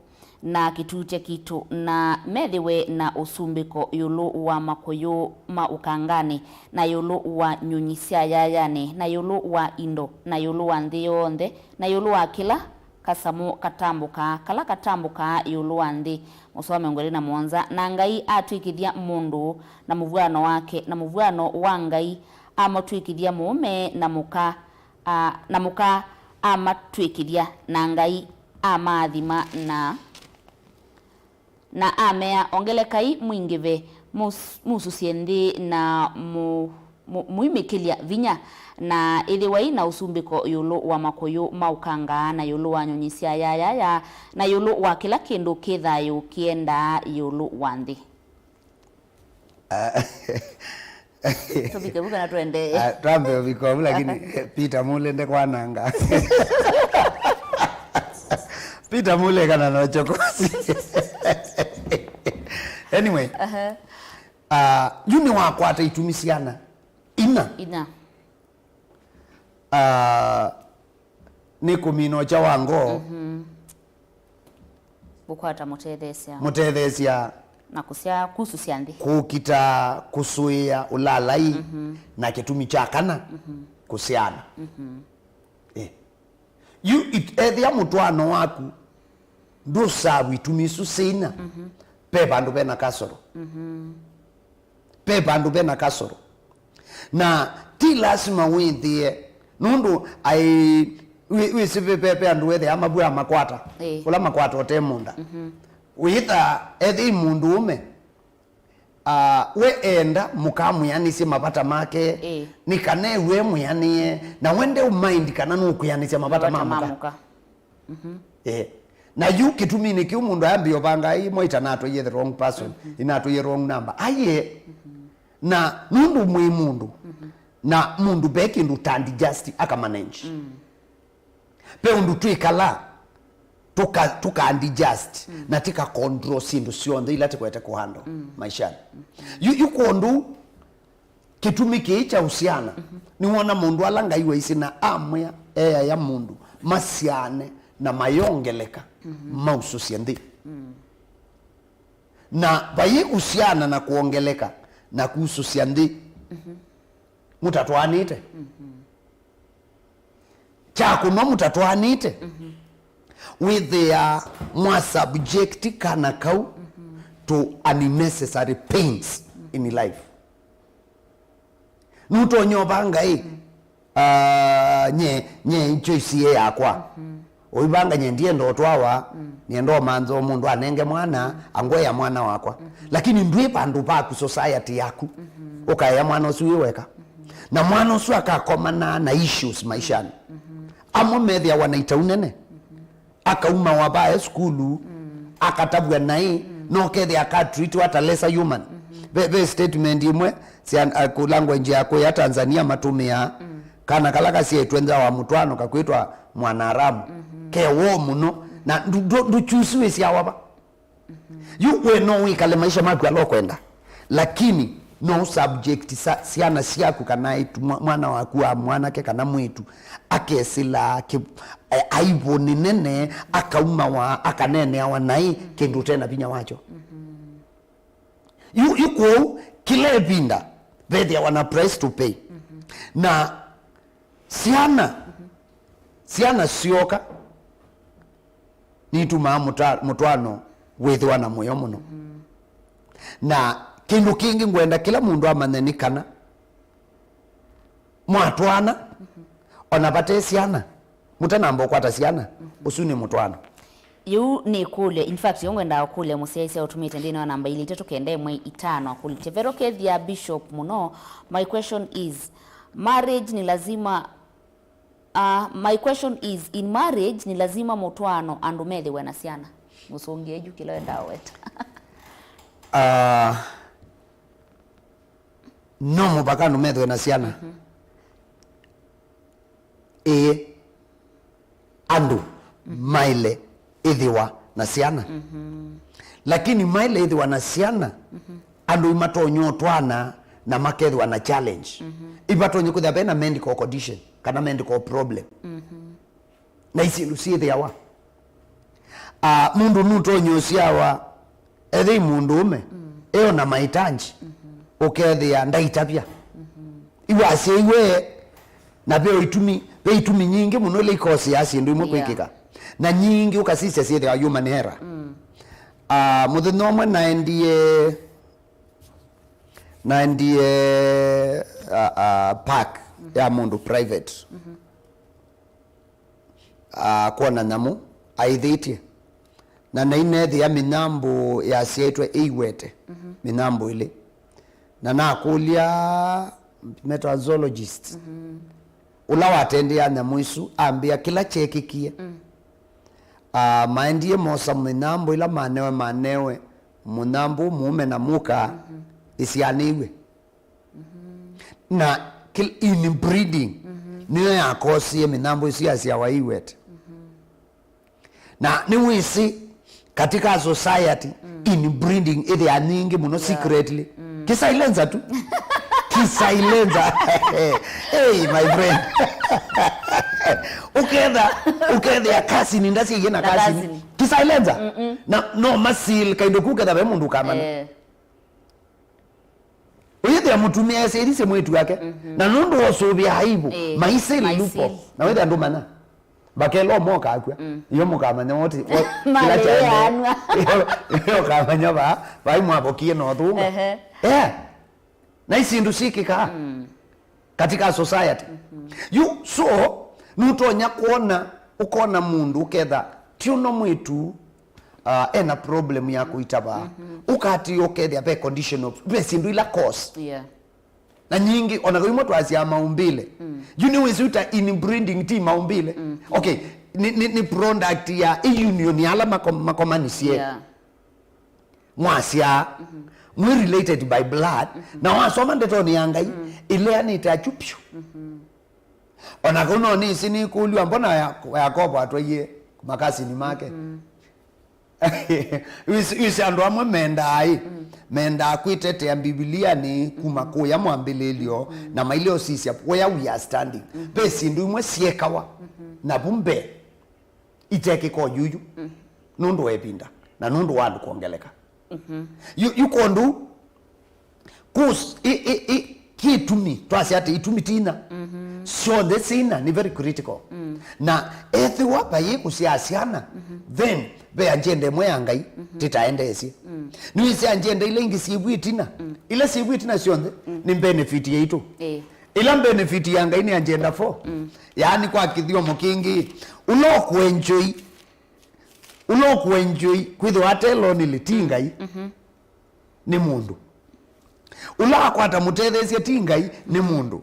na kĩtutya kitũ, na methĩwe na ũsumbĩko ĩũlũ wa makũyũ ma ũkanganĩ, na ĩũlũ wa nyũnyi sya yayanĩ, na ĩũlũ wa indo, na ĩũlũ wa nthĩ yonthe, na ĩũlũ wa kĩla kasamũ katambũkaa, kala katambũkaa ĩũlũ wa nthĩ. Mũsoa wa mĩongo ĩlĩ na mũonza. Na Ngai atw'ĩkĩthya mũndũ na mũvw'ano wake, na mũvw'ano wa Ngai amũtw'ĩkĩthya mũũme na mũka, a, na mũka amatw'ĩkĩthya, na Ngai amaathima, na, na amea, "Ongelekai, mwingĩve, mus-, musũsye nthĩ, na mu-, mu-, mũimĩkĩlya vinya, na ĩthĩwai na ũsumbĩko ĩũlũ wa makũyũ ma ũkangaa, na ĩũlũ wa nyũnyi sya yayaya, na ĩũlũ wa kĩla kĩndũ kĩ thayũ kĩendaa ĩũlũ wa nthĩ." Ah, tũvike vu kana tũendee? Ah, twambe ũvika vu, lakini Peter Mule ndekwananga. Peter Mule kana no chokosi. Anyway, aha, ah, yu nĩwakwata itumi syana ina. Ina. Ah, nĩ kũmina ũkya wa ngoo, mhm, kũkwata mũtetheesya, mũtetheesya, na kũsya kusũsya nthĩ, kũkita, kũsũĩa ũlaalai, mhm, na kĩtumi kya kana, mhm, kũsyaana. Mhm. Eh. Yu it-, ethĩa mũtwaano waku ndũsavu itumi isu sina, mhm, ve vandũ vena kasoro. Mhm. Ve vandũ vena kasoro. Na ti lasima wĩthĩe, nũndũ aĩ, wĩ-, wĩsĩ ve, ve, ve andũ wethĩaa mavw'aa makwata, ĩĩ, ũla makwata ũte mũũnda. Mhm. Wĩtha ethĩi mũndũũme, ah, we enda mũka amwĩanĩsye mavata make, ĩĩ, nĩ kana ewe mwĩanĩe, na we ndeũmaindi kana nũkwĩanĩsya mavata ma mũka. Mavata ma mũka. Mhm. Eh. Na yu kĩtuminĩ kĩu mũndũ ayambĩĩa ũvanga, "Ai, mwaita natwaie the wrong person, mhm, inatwaie wrong number." Aiye. Mhm. Na nũndũ mwĩ mũndũ, mhm, na mũndũ ve kĩndũ ũtandi just akamanage. Mm. Ve ũndũ twĩkala, tũka-, tũkandi just, mm, na tĩka control syĩndũ syonthe ila tĩkwete kũhandle, mm, maishani. Mm. Yu, yu kwondũ kĩtumi kĩĩ kya ũsyana, mhm, nĩwona mũndũ ala Ngai waisye na amwĩa, eaya mũndũ, masyaane na mayongeleka, mhm, mausũsye nthĩ. Mm. Na vai ũsyana na kwongeleka na kusũsya nthĩ, mhm, mũtatwaanĩte. Mhm. Kya kũnwa mũtatwaanĩte, mhm, wĩthĩaa mwa subject kana kau, mhm, to unnecessary pains, mhm, in life. Nũtonya ũvanga ĩ, mm, ah, nye, nye choice ĩ yakwa. Mhm. Ũivanga nye ndienda ũtwawa, mm, nienda ũmantha mũndũ anenge mwana, mm, angwea mwana wakwa. Mhm. Lakini ndwĩ vandũ vaku society yaku, mhm, ũkaea mwana ũsu wĩ weka. Mhm. Na mwana ũsu akakomana na issues maishani. Mhm. Amwe methĩawa na itau nene. Mhm. Akaumawa vae sukulu, mm, akatavw'a naĩ, mm, no kethĩa akatreatwa ta lesser human. Mhm. Ve, ve statement imwe sya, uh, ku language ya kũya Tanzania matũmĩaa, mm, kana kala kasyaĩtwe nza wa mũtwaano kakwĩtwa mwanaharamu, mhm, ke woo mũno, na ndu-, ndu-, nduchusi wĩsyawa va. Mhm. Yu we no wĩkale maisha maku ala ũkwenda, lakini no ũsubject sa-, syana syaku kana aĩtu, mwa-, mwana waku wa mwanake kana mwĩĩtu akesĩla kĩ-, e-, aivũ nĩ nene, akaumawa, akaneeneawa naĩ, mhm, kĩndũ ũte na vinya wakyo. Mhm. Yu, yu kwoou, kĩla ĩvinda vethĩawa na price to pay. Mhm. Na syana, mhm, syana syoka, nitumaa mũta-, mũtwaano wĩthĩwa na mũyo mũno. Mm. Na kĩndũ kĩngĩ ngwenda kĩla mũndũ amanye nĩ kana mwatwaana, mm-hmm, ona vate syana, mũtanamba ũkwata syana, mm-hmm, ũsu nĩ mũtwaano. Yĩu nĩ ĩkũlyo, in fact, yĩu ngwendaa ũkũlya mũsyaĩĩsya ũtũmĩte nthĩnĩ wa namba ilĩ itatũ kenda ĩmwe itano akũlĩtye, Vero kethĩa bishop mũno, my question is, marriage ni lazima Ah, my question is, in marriage, ni lazima mũtwaano andũ methĩwe na syana? Mũsũngĩe yu kĩla wendaa weta. Ah, no mũvaka andũ methĩwe na syana? Mhm. Ĩĩ. Andũ, mhm, maĩle ĩthĩwa na syana. Mhm. Lakini maĩle ĩthĩwa na syana, mhm, andũ imatonya ũtwaana na makethĩwa na challenge. Mhm. Ivatonye kwĩthĩa vena medical condition kana medical problem. Mhm. Na isyĩndũ syĩthĩawa. Ah, mũndũ nũtonya ũsyawa ethei mũndũũme eo na mahitaji, ũkethĩa ndaitavya. Iwasya iwe na ve itumi, ve itumi nyingĩ mũno ila ikoseaa syĩndũ imwe Yeah. kwĩkĩka. Na nyingĩ ũkasisya syĩthĩawa human error. Ah, mũthenya ũmwe naendie, naendie, ah, ah, park ya mũndũ private. Ah, kwona nyamũ aĩthĩtye. Na nainethĩa mĩnyambũ yasyaĩtwe ĩiwete, mĩnyambũ ĩlĩ. Na nakũlya metazoologist ũla watendeea nyamũ isu, ambĩa kĩla kyekĩkie. Ah, maendie mosa mĩnyambũ ila manewe, manewe mũnyambũ mũũme na mũka ĩsyaanĩw'e. Na kĩl-, inbreeding nĩyo yakosie mĩnyambũ ĩsu yasyawa ĩiwete. Na nĩwĩsĩ katika society, inbreeding ĩthĩaa nyingĩ mũno secretly. Kĩsailenza tu. Kĩsailenza. Hey, my friend. Ũketha, ũkethĩa cousin ndasyaie na Na cousin. cousin. Kĩsailenza. Na no masil kaindo kuketha ve mũndũ ũkamanya. Eh. Ũyĩthĩa mũtumĩa esĩlisye mwĩĩtu wake, na nũndũ wa ũsũvĩa aibu, Ĩĩ, maisili lupo. maisili. Na wĩthĩa ndũmanya. Vakela ũmoka akw'a. Iyo mũkamanya woti, wo-, kĩla Malĩ kyaendee. yaanwa. Iyo, iyo ũkamanya va, vai mwavokie na ũthũma. Ehe. Eh. Na isindu syĩkĩkaa katika society. Yu, so, nũtonya kwona, ũkona mũndũ ũketha, ti ũno mwĩĩtu, ah, ena problem ya kũitava. Ũkatĩ ũkethĩa ve condition of, ve syĩndũ ila cause. Yeah. Na nyingĩ, ona kau imwe twasyaa maumbile. Yu nĩwĩsĩ ta inbreeding ti maumbile. Okay, ni, ni, ni product ya union ya ala mako-, makomanisye. Yeah. Mwasyaa, mwĩ related by blood, na wasoma ndetonĩ ya Ngai, ĩleanĩte akyũ pyũ. Ona kau no nĩsĩ nĩkũlw'a, mbona Ya-, Yakovo atwaie makasini make? Wĩsĩ, wĩsĩ andũ amwe mendaa ĩ, mendaa kwĩtetea Mbivilianĩ kuma kũya mwambĩlĩlyo, na maile ũsisya where we are standing. Ve syĩndũ imwe syekawa na vu mbee itekĩka oyuyu nũndũ wa ĩvinda na nũndũ wa andũ kwongeleka. Yu, yu kwondũ, kus-, i, i, i, kĩtumi, twasya atĩ itumi ti inya, syonthe syĩ inya nĩ very critical. Na ethĩwa vayĩ kũsyaa syana, then ve agenda ĩmwe ya Ngai tĩtaendeesye. Nĩwĩsĩ agenda ila ingĩ syĩvu ĩtina, ila syĩvu ĩtina syonthe nĩ benefit yaitũ. Ĩĩ. Ĩla benefit ya Ngai nĩ agenda four. Yaani kwa kĩthyomo kĩngĩ, ũla ũkũenjoy, ũla ũkũenjoy kwĩthĩwa ate lonely ti Ngai, nĩ mũndũ. Ũla wakwata mũtetheesya ti Ngai, nĩ mũndũ.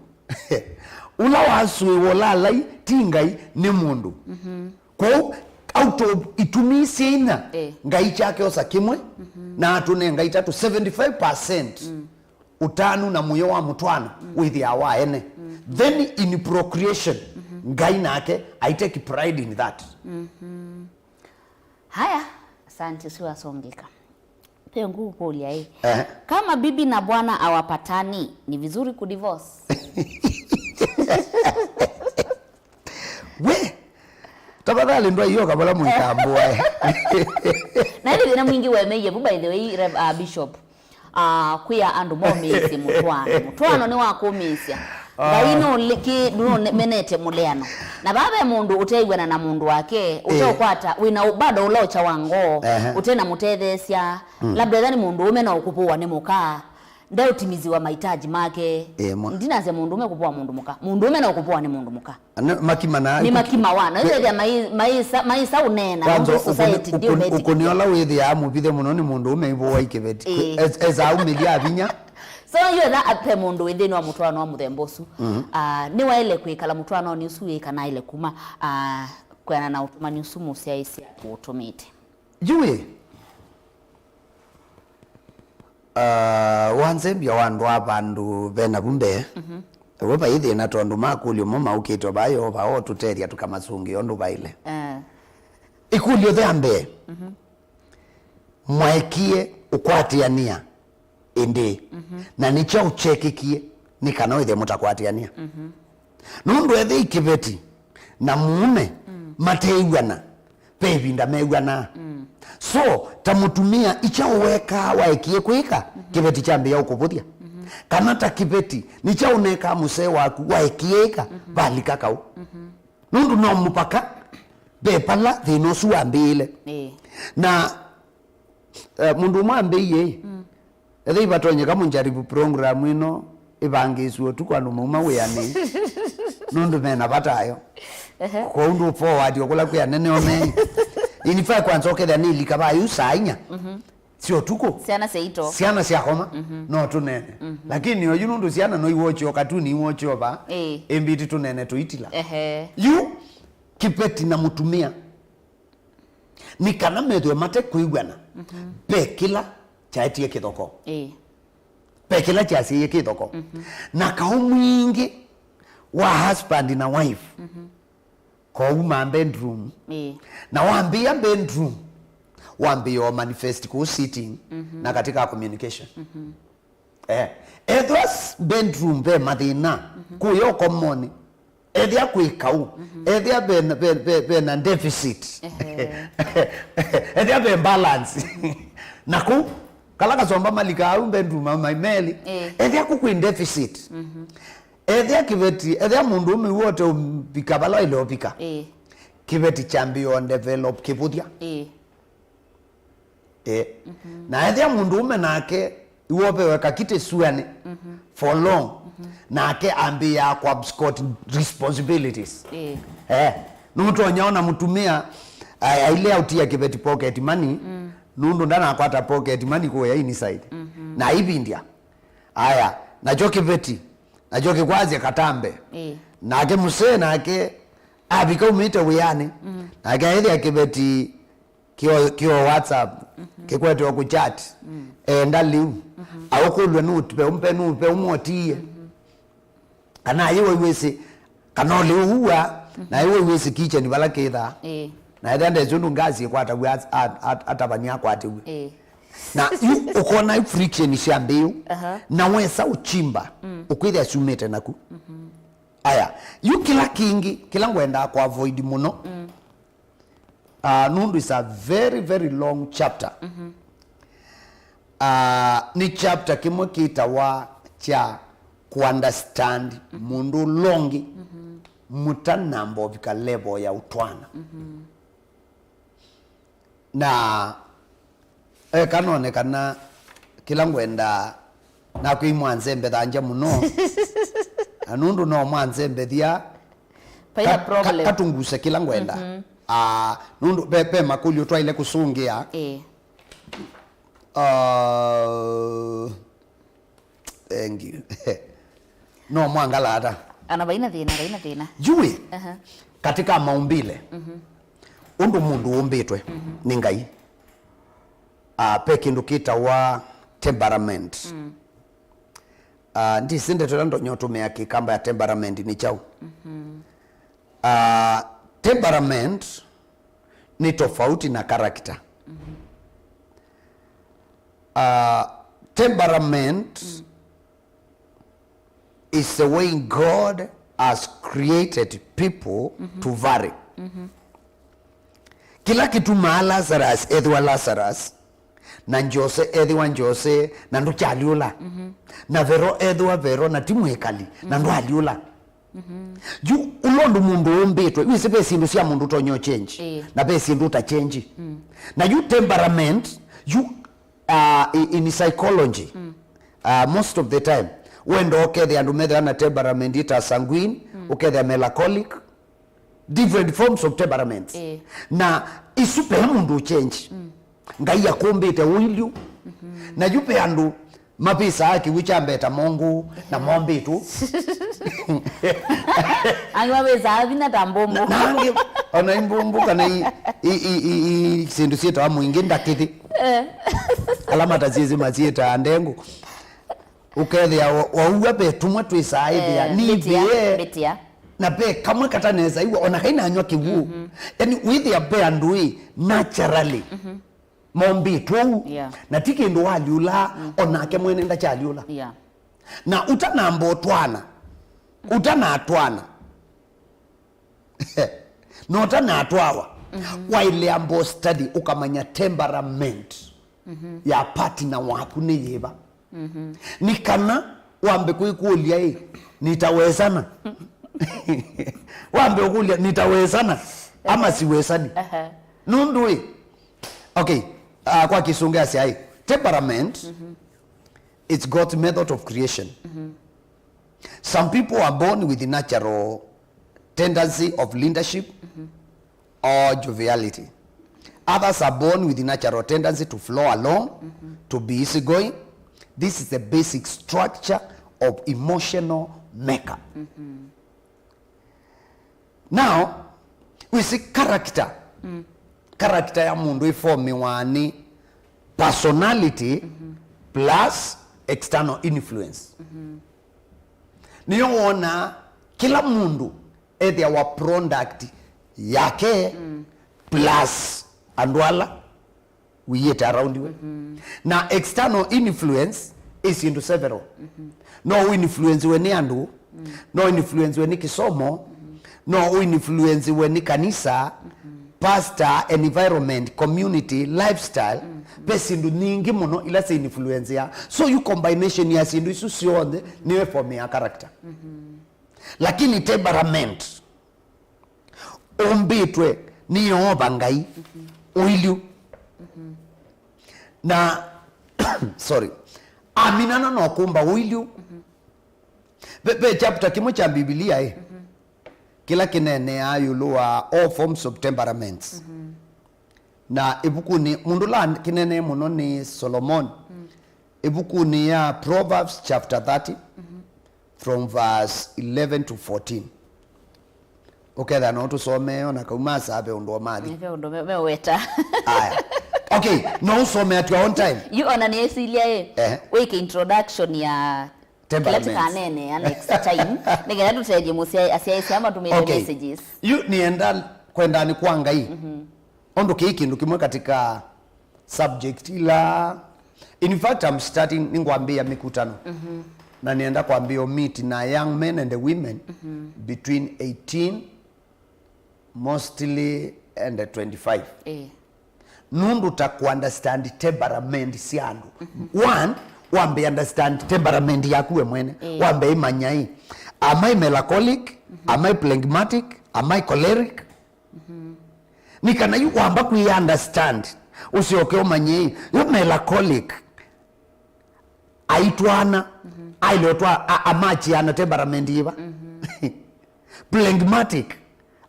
Ũla wasũĩwa ũlaalai ti Ngai, nĩ mũndũ. Kwoou, out of itumi isu inya, Eh. Ngai kyake osa kĩmwe, na atũnenga itatũ, seventy-five percent. Ũtanu na mũyo wa mũtwaano wĩthĩawa wa ene. Then in procreation, Ngai nake, I take pride in that. Haya, asante, usiwasongeka. Pia ngũkũlya ĩ. Ehe. Kama bibi na bwana hawapatani, ni vizuri kudivorce? We, tafadhali ndwaiyoka vala mũikambũae. Na ĩndĩ thĩna mwingĩ wemeie vu, by the way, Rev-, uh, Bishop. Ah, kwĩa andũ momĩĩsye mũtwaano. Mũtwaano nĩ wa kũmĩĩsya. Ngai nũlĩkĩ-, nũmenete mũleano. Na vaa ve mũndũ ũteĩw'ana na mũndũ wake, ũteũkwata, wĩna ũ-, bado ũlaũkya wa ngoo, Ehe. ũte na mũtetheesya. Labda ethĩwa nĩ mũndũũme no ũkũvũwa nĩ mũka, ndeũtimisiwa mahitaji make. Ĩĩ, mwa- Ndinasya mũndũũme ũkũvũwa mũndũ mũka. Mũndũũme no ũkũvũwa nĩ mũndũ mũka. Ana-, makimana- Nĩ makimawa. Na ĩthĩa mai-, maisa, maisa ũneena, kwanza, nũndũ society ũkũni-, ndĩũvetĩkĩlya. Ũkũni ũla wĩthĩaa mũvithe mũno nĩ mũndũũme ivũwa ikĩveti. Ĩĩ. Es-, esa aumĩlya vinya. So, yu etha ape mũndũ wĩ nthĩnĩ wa mũtwaano wa mũthemba ũsu. Ah, nĩwaĩle kwĩkala mũtwaanonĩ ũsu wĩ kana aĩle kuma, ah, kwĩana na ũtũmani ũsu mũsyaĩĩsya ũtũmĩte? Yu ĩ, ah, wanzembya wa andũ a vandũ ve navu mbee, we vai thĩna tondũ makũlyo mo maũkĩte o vaa Yeova otũtethya tũkamasũngĩa ũndũ vaĩle. Eh. Ĩkũlyo ya mbee, mwaekie ũkwatĩanĩa ĩndĩĩ, na nĩ kyaũ kyekĩkie nĩ kana wĩthĩe mũtakwatĩanĩa? Nũndũ ethĩwa kĩveti na mũũme mateĩw'ana, ve ĩvinda mew'anaa. So, ta mũtumĩa, ikyaũ wekaa waekie kwĩka, kĩveti kyambĩĩa ũkũvũthya? Kana ta kĩveti, nĩ kyaũ ũnekaa mũsee waku waekie ĩka, valika kaũ? Nũndũ no mũvaka ve vala thĩna ũsu wambĩĩle. Ĩĩ. Na, eh, mũndũ ũmwe ambĩie, ethĩwa ivatonyeka mũnjaribu program ĩno ĩvangĩĩsw'e ũtukũ andũ mauma wĩanĩ, nũndũ mena vata ayo. Ehe. Kwoou ndũ forward o kũla kwĩ anene o me. In fact, kwanza ũkethĩa nĩlika vayu saa inya sya ũtukũ. Syana syaito. Syana syakoma, no tũnene. Lakini oyu nũndũ syana no iwatch o katuni, iwatch o va, ĩĩ, ĩmbĩti tũnene tũitila. Ehe. Yu kĩveti na mũtumĩa nĩ kana methĩwe mate kwĩw'ana, ve kĩla kyaetie kĩthoko. Ĩĩ. Ve kĩla kyasyaie kĩthoko. Na kaũ mwingĩ wa husband na wife, kowau ma bedroom. Ĩĩ. Na wambĩĩa bedroom, wambĩĩa o manifest kũu sitting na katika communication. Eh, ethwa s-, bedroom ve mathĩna, kũya ũkomonĩ, ethĩa kwĩ kaũ, ethĩa ve na, ve, ve, ve na deficit. Ehe. Ethĩa ve balance. Na kũu, kala kasomba malika au bedroom ma maimeli, ĩĩ, ethĩa kũ kwĩ deficit. Ethĩa kĩveti, ethĩa mũndũ ũme wote ũvika vala waĩle ũvika. Ĩĩ. Kĩveti kyambĩĩa develop kĩvũthya. Ĩĩ. Eh. Na ethĩa mũndũ ũme nake iwovewe kakitĩ suanĩ for long, nake ambĩĩa kũabscot responsibilities. Ĩĩ. Eh. Nũtonya ona mũtumĩa a-, aile autia kĩveti pocket money, nũndũ ndanakwata pocket money kũya inside. Na aivindya. Aya, nakyo kĩveti, nakyo kĩkwasya katambe. Ĩĩ. Nake mũsee nake avika umĩte wĩanĩ. Nake aethĩa kĩveti kĩo, kĩo WhatsApp, kĩkwete o kũchat, enda lĩu, aũkũlw'e nũpe, ũmpe nũpe, ũmwotie. Kana ayĩwa iwĩsĩ, kana ũlĩu ũua, na ayĩwa iwĩsĩ kitchen vala kĩthaa. Ĩĩ. Na ethĩa ndesĩ ũndũ ngasi ĩkwataw'a at-, at-, at-, atavany'a akwatĩw'e. Ĩĩ. Na yu ũkona friction sya mbĩũ, aha, na wesa ũchimba, ũkwĩthĩa syumĩte naku. Aya, yu kĩla kĩngĩ, kĩla ngwendaa kũavoid mũno, Ah, nũndũ is a very, very long chapter. Ah, nĩ chapter kĩmwe kĩtawa kya kũunderstand mũndũ ũla ũngĩ mũtanamba ũvika level ya ũtwaana. Na eka none kana kĩla ngwendaa nakw'ai mwanzembethangya mũno. Na nũndũ no mwanzembethya, vaina ka-, ka-, problem, katũnguse kĩla ngwenda. Ah, nũndũ ve, ve makũlyo twaile kũsũngĩa. Ĩĩ. Ah, thank you. No mwangalata. Ana vaina thĩna, vaina thĩna. Jui, aha, katika maumbile, ũndũ mũndũ ũmbĩtwe nĩ Ngai, ah, ve kĩndũ kĩtawa temperament. Ah, ndisi ndeto ĩla ndonya ũtũmĩa kĩkamba ya temperament nĩ kyaũ? Ah, temperament nĩ tofauti na character. Ah, temperament is the way God has created people to vary. Kĩla kĩtumaa Lazarus ethĩwa Lazarus, na Jose ethĩwa Jose, na ndũkyalyũla. Na Vero ethĩwa Vero, na ti mwĩkali, na ndwalyũla. Yu, ũla ũndũ mũndũ ũmbĩtwe, wĩsĩ ve syĩndũ sya mũndũ ũtonya ũchenji, ĩĩ, na ve syĩndũ ũtachenji. Na yu temperament, yu, uh, i-, in psychology, uh, most of the time, wenda ũkethĩa andũ methĩwa na temperament ĩta sanguine, ũkethĩa melancholic, different forms of temperaments. Ĩĩ. Na isu ve mũndũ ũchenji. Ngai akũmbĩte ũilyu. Na yu ve andũ mavĩsaa kĩw'ũ kya mbeta mongũ na mombĩtũ. Angĩ mavĩsaa vinya ta mbũmbũ. Na, na angĩ ona imbũmbũ kana i, i, i, i, i, syĩndũ syĩtawa mũingĩ ndakĩthĩ. Eh. Ala matasyĩsĩ masyĩtaa ndengũ. Ũkethĩa wa-, waua ve tũmwe twĩsaa ĩthĩa, eh, nivĩe, mbĩtĩa, mbĩtĩa. Na ve kamwe katanesa iwa, ona kainanywa kĩw'ũ. Yani, wĩthĩa ve andũ ĩ, naturally, mombĩtwe ũu. Yeah. Na ti kĩndũ walyũlaa, onake mwene ndakyalyũla. Yeah. Na ũtanamba ũtwaana, ũtanatwaana, na ũtanatwawa, Waĩle amba study ũkamanya temperament ya partner waku nĩ yĩva. Nĩ kana wambe kwĩkũlya ĩ, nitawezana? Wambe ũkũlya, nitawezana ama siwezani? Nũndũ ĩ, okay, uh, kwa kĩsũngũ asya ĩ, temperament, it's God's method of creation. Some people are born with the natural tendency of leadership or joviality. Others are born with the natural tendency to flow along, to be easygoing. This is the basic structure of emotional makeup. Now, we see character. Character ya mũndũ ĩformiwa nĩ personality plus external influence. Nĩyo wona kĩla mũndũ ethĩawa product yake plus andũ ala wĩĩte around we. Na external influence is into several. No ũinfluensiwe nĩ andũ, no ũinfluensiwe nĩ kĩsomo, no ũinfluensiwe nĩ kanisa, pastor, environment, community, lifestyle. Ve syĩndũ nyingĩ mũno ila syĩ influencea. So you combination ya syĩndũ isu syonthe nĩyo ĩformea character. Lakini temperament ũmbĩtwe nĩ Yeova Ngai ũilyu. Na, sorry, aminana no kũmba ũilyu. Ve, ve chapter kĩmwe kya Mbivilia ĩ, kĩla kĩneeneaa ĩũlũ wa all forms of temperaments. Na ĩvukunĩ, mũndũ ũla kĩneenee mũno nĩ Solomon. Ĩvukunĩ ya Proverbs chapter thirty, from verse eleven to fourteen. Ũkethĩa no tũsomee ona kauma saa ve ũndũ wa mathi. Ve ũndũ me- meweta. Aya. Okay, no ũsome at your own time. Yu ona nĩesilya ĩ, eh, wĩke introduction ya kĩla temperament tũkaneenea next time, nĩgetha tũtethye mũsyaĩ asyaĩĩsya matũmĩte, okay, messages. Yu nĩenda kwenda nĩ kwa Ngai. Ũndũ kĩĩ kĩndũ kĩmwe katika subject ila, in fact, I'm starting, nĩngwambĩĩa mĩkutano. Na nĩenda kwambĩĩa meet na young men and the women between eighteen mostly and twenty-five. Eh. Nũndũ ta ku understand temperament sya andũ. One, wambe understand temperament yaku we mwene. Eh. Wambe ĩmanya ĩ, am I melancholic? Am I phlegmatic? Am I choleric? Nĩ kana yu wamba kwĩ understand, ũsyoke ũmanye ĩ, yu melancholic aitwana, aile ũtwa a- amachia na temperament yĩva? Phlegmatic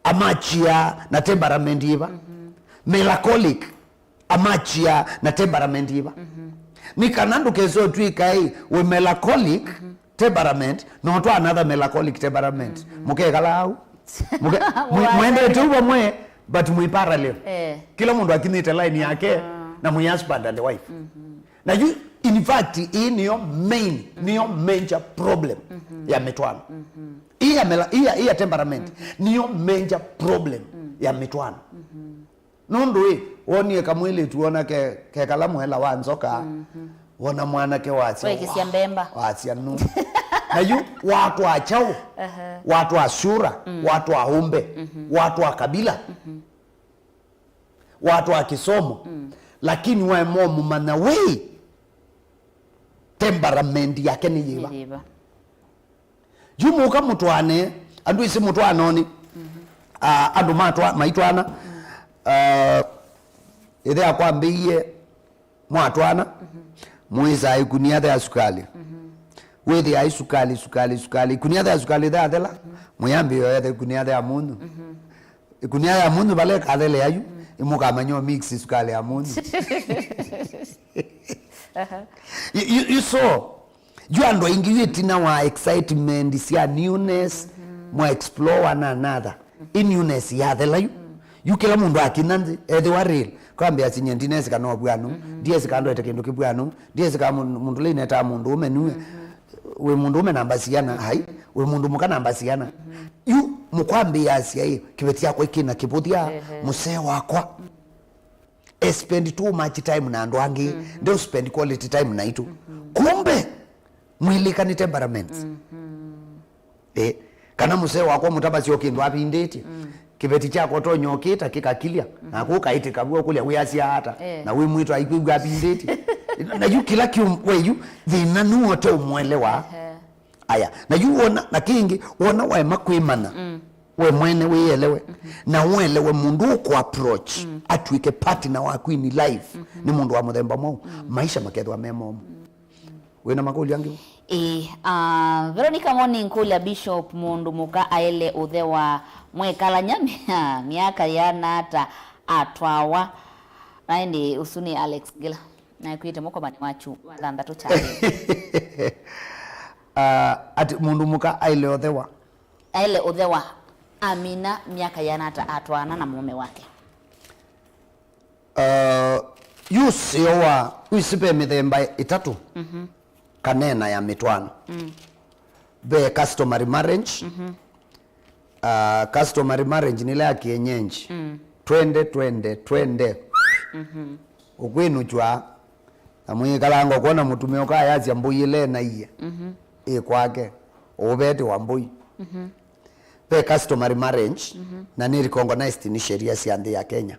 amachia na temperament yĩva? Melancholic amachia na temperament yĩva? Nĩ kana ndũkese ũtw'ĩka ĩ wĩ melancholic temperament, no twa another melancholic temperament. Mũkekala au. Mũke- mwi- mwendete u vamwe, but mwĩ parallel. Eh. Kila mũndũ akinyĩte line yake, na mwĩ husband and wife. Na yu, in fact, ĩĩ nĩyo main, nĩyo major problem ya mĩtwaano. Ĩĩ ya mela- ĩĩ ya- ĩĩ ya temperament nĩyo major problem ya mĩtwaano. Nũndũ ĩ, wonie kamwĩlĩtu wona ke- kekala mũela wa nzoka, wona mwanake wasya, wekĩsya mbemba, wasya nu. Na yu watwaa kyaũ? Watwaa sura, watwaa ũmbe, watwaa kabila, watwaa kĩsomo. Lakini waema ũmũmanya wĩ temperament yake nĩ yĩva. Nĩ yĩva. Yu mũka mũtwaane, andũ ĩsĩ mũtwaanonĩ. Ah, andũ matwa- maitwaana. Ah, ĩthe akwambĩie mwatwaana, mũĩsaa ĩkunia the ya sukali. Wĩthĩa ĩ sukali, sukali, sukali. Ĩkunia the ya sukali the yathela, mũyambĩĩo ethe ĩkunia the ya mũnyũ. Ĩkunia ya mũnyũ vala ĩkathelea yu, ĩmũkamanya mix sukali ya mũnyũ. You, you, you saw, yu andũ aingĩ yu ĩtina wa excitement sya newness, mwa explore one another. Ĩ newness yathela yu. Yu kĩla mũndũ akinya nthĩ, ethĩwa real. Kwambĩa sinyie ndinesi kana ũvw'anu, ndiesi kana ndwete kĩndũ kĩvw'anu, ndiesi kana mũndũ, mũndũ ũla inetaa mũndũ ũme nue. Wĩ mũndũ ũme namba siana, hai, wĩ mũndũ mũka namba siana. Yu mũkwambĩĩa asya ĩ, kĩveti kyakwa ĩkĩna kĩvũthya, mũsee wakwa. I spend too much time na andũ angĩ, nde spend quality time naitũ. Kumbe, mwĩlĩka nĩ temperaments. Eh, kana mũsee wakwa mũtavasya o kĩndũ avindĩtye. Kĩveti kyakwa ũtonya ũkĩta kĩkakilya, naku ũkaĩtĩka vu ũkũlya wĩasya ata, Eh. na wĩ mwĩto aikwĩw'a avindĩtye. Na yu kĩla kĩu, we yu, thĩna nũũ ũte ũmũelewa. Ehe. Aya, na yu wona, na kĩngĩ, wona waema kwĩmanya, we mwene wĩelewe, na ũelewe mũndũ ũkũ approach, atw'ĩke partner waku in life, nĩ mũndũ wa mũthemba mwaũ, maisha makethwa me momũ. Wĩna makũlyo angĩ? Ĩĩ, ah, Veronica Moni nkũlya Bishop, mũndũ mũka aĩle ũthewa mwekalany'a mya-, myaka yĩana ata atwawa? Na ĩndĩ ũsu nĩ Alex Ngila. Nakwĩte mũkomanĩ wa chu-, wa thanthatũ kyalĩ. Ah, ati mũndũ mũka aĩle ũthewa? Aĩle ũthewa amina myaka yĩana ata atwaana na mũũme wake? Uh, yu ũseo wa, wĩsĩ ve mĩthemba ĩtatũ, mhm, kana ĩna ya mĩtwaano. Mm. Ve customary marriage. Mhm. Uh, customary marriage nĩ ĩla ya kienyeji. Mm. Twende, twende, twende. Mhm. Ũkwĩnũkyw'a, na mwĩkalanga ũkwona mũtumĩa ũkayasya mbũi ĩla ĩnaie, mhm, ĩ kwake, ũvetĩwa mbũi. Mhm. Ve customary marriage, mhm, na nĩ recognized nĩ sheria sya nthĩ ya Kenya.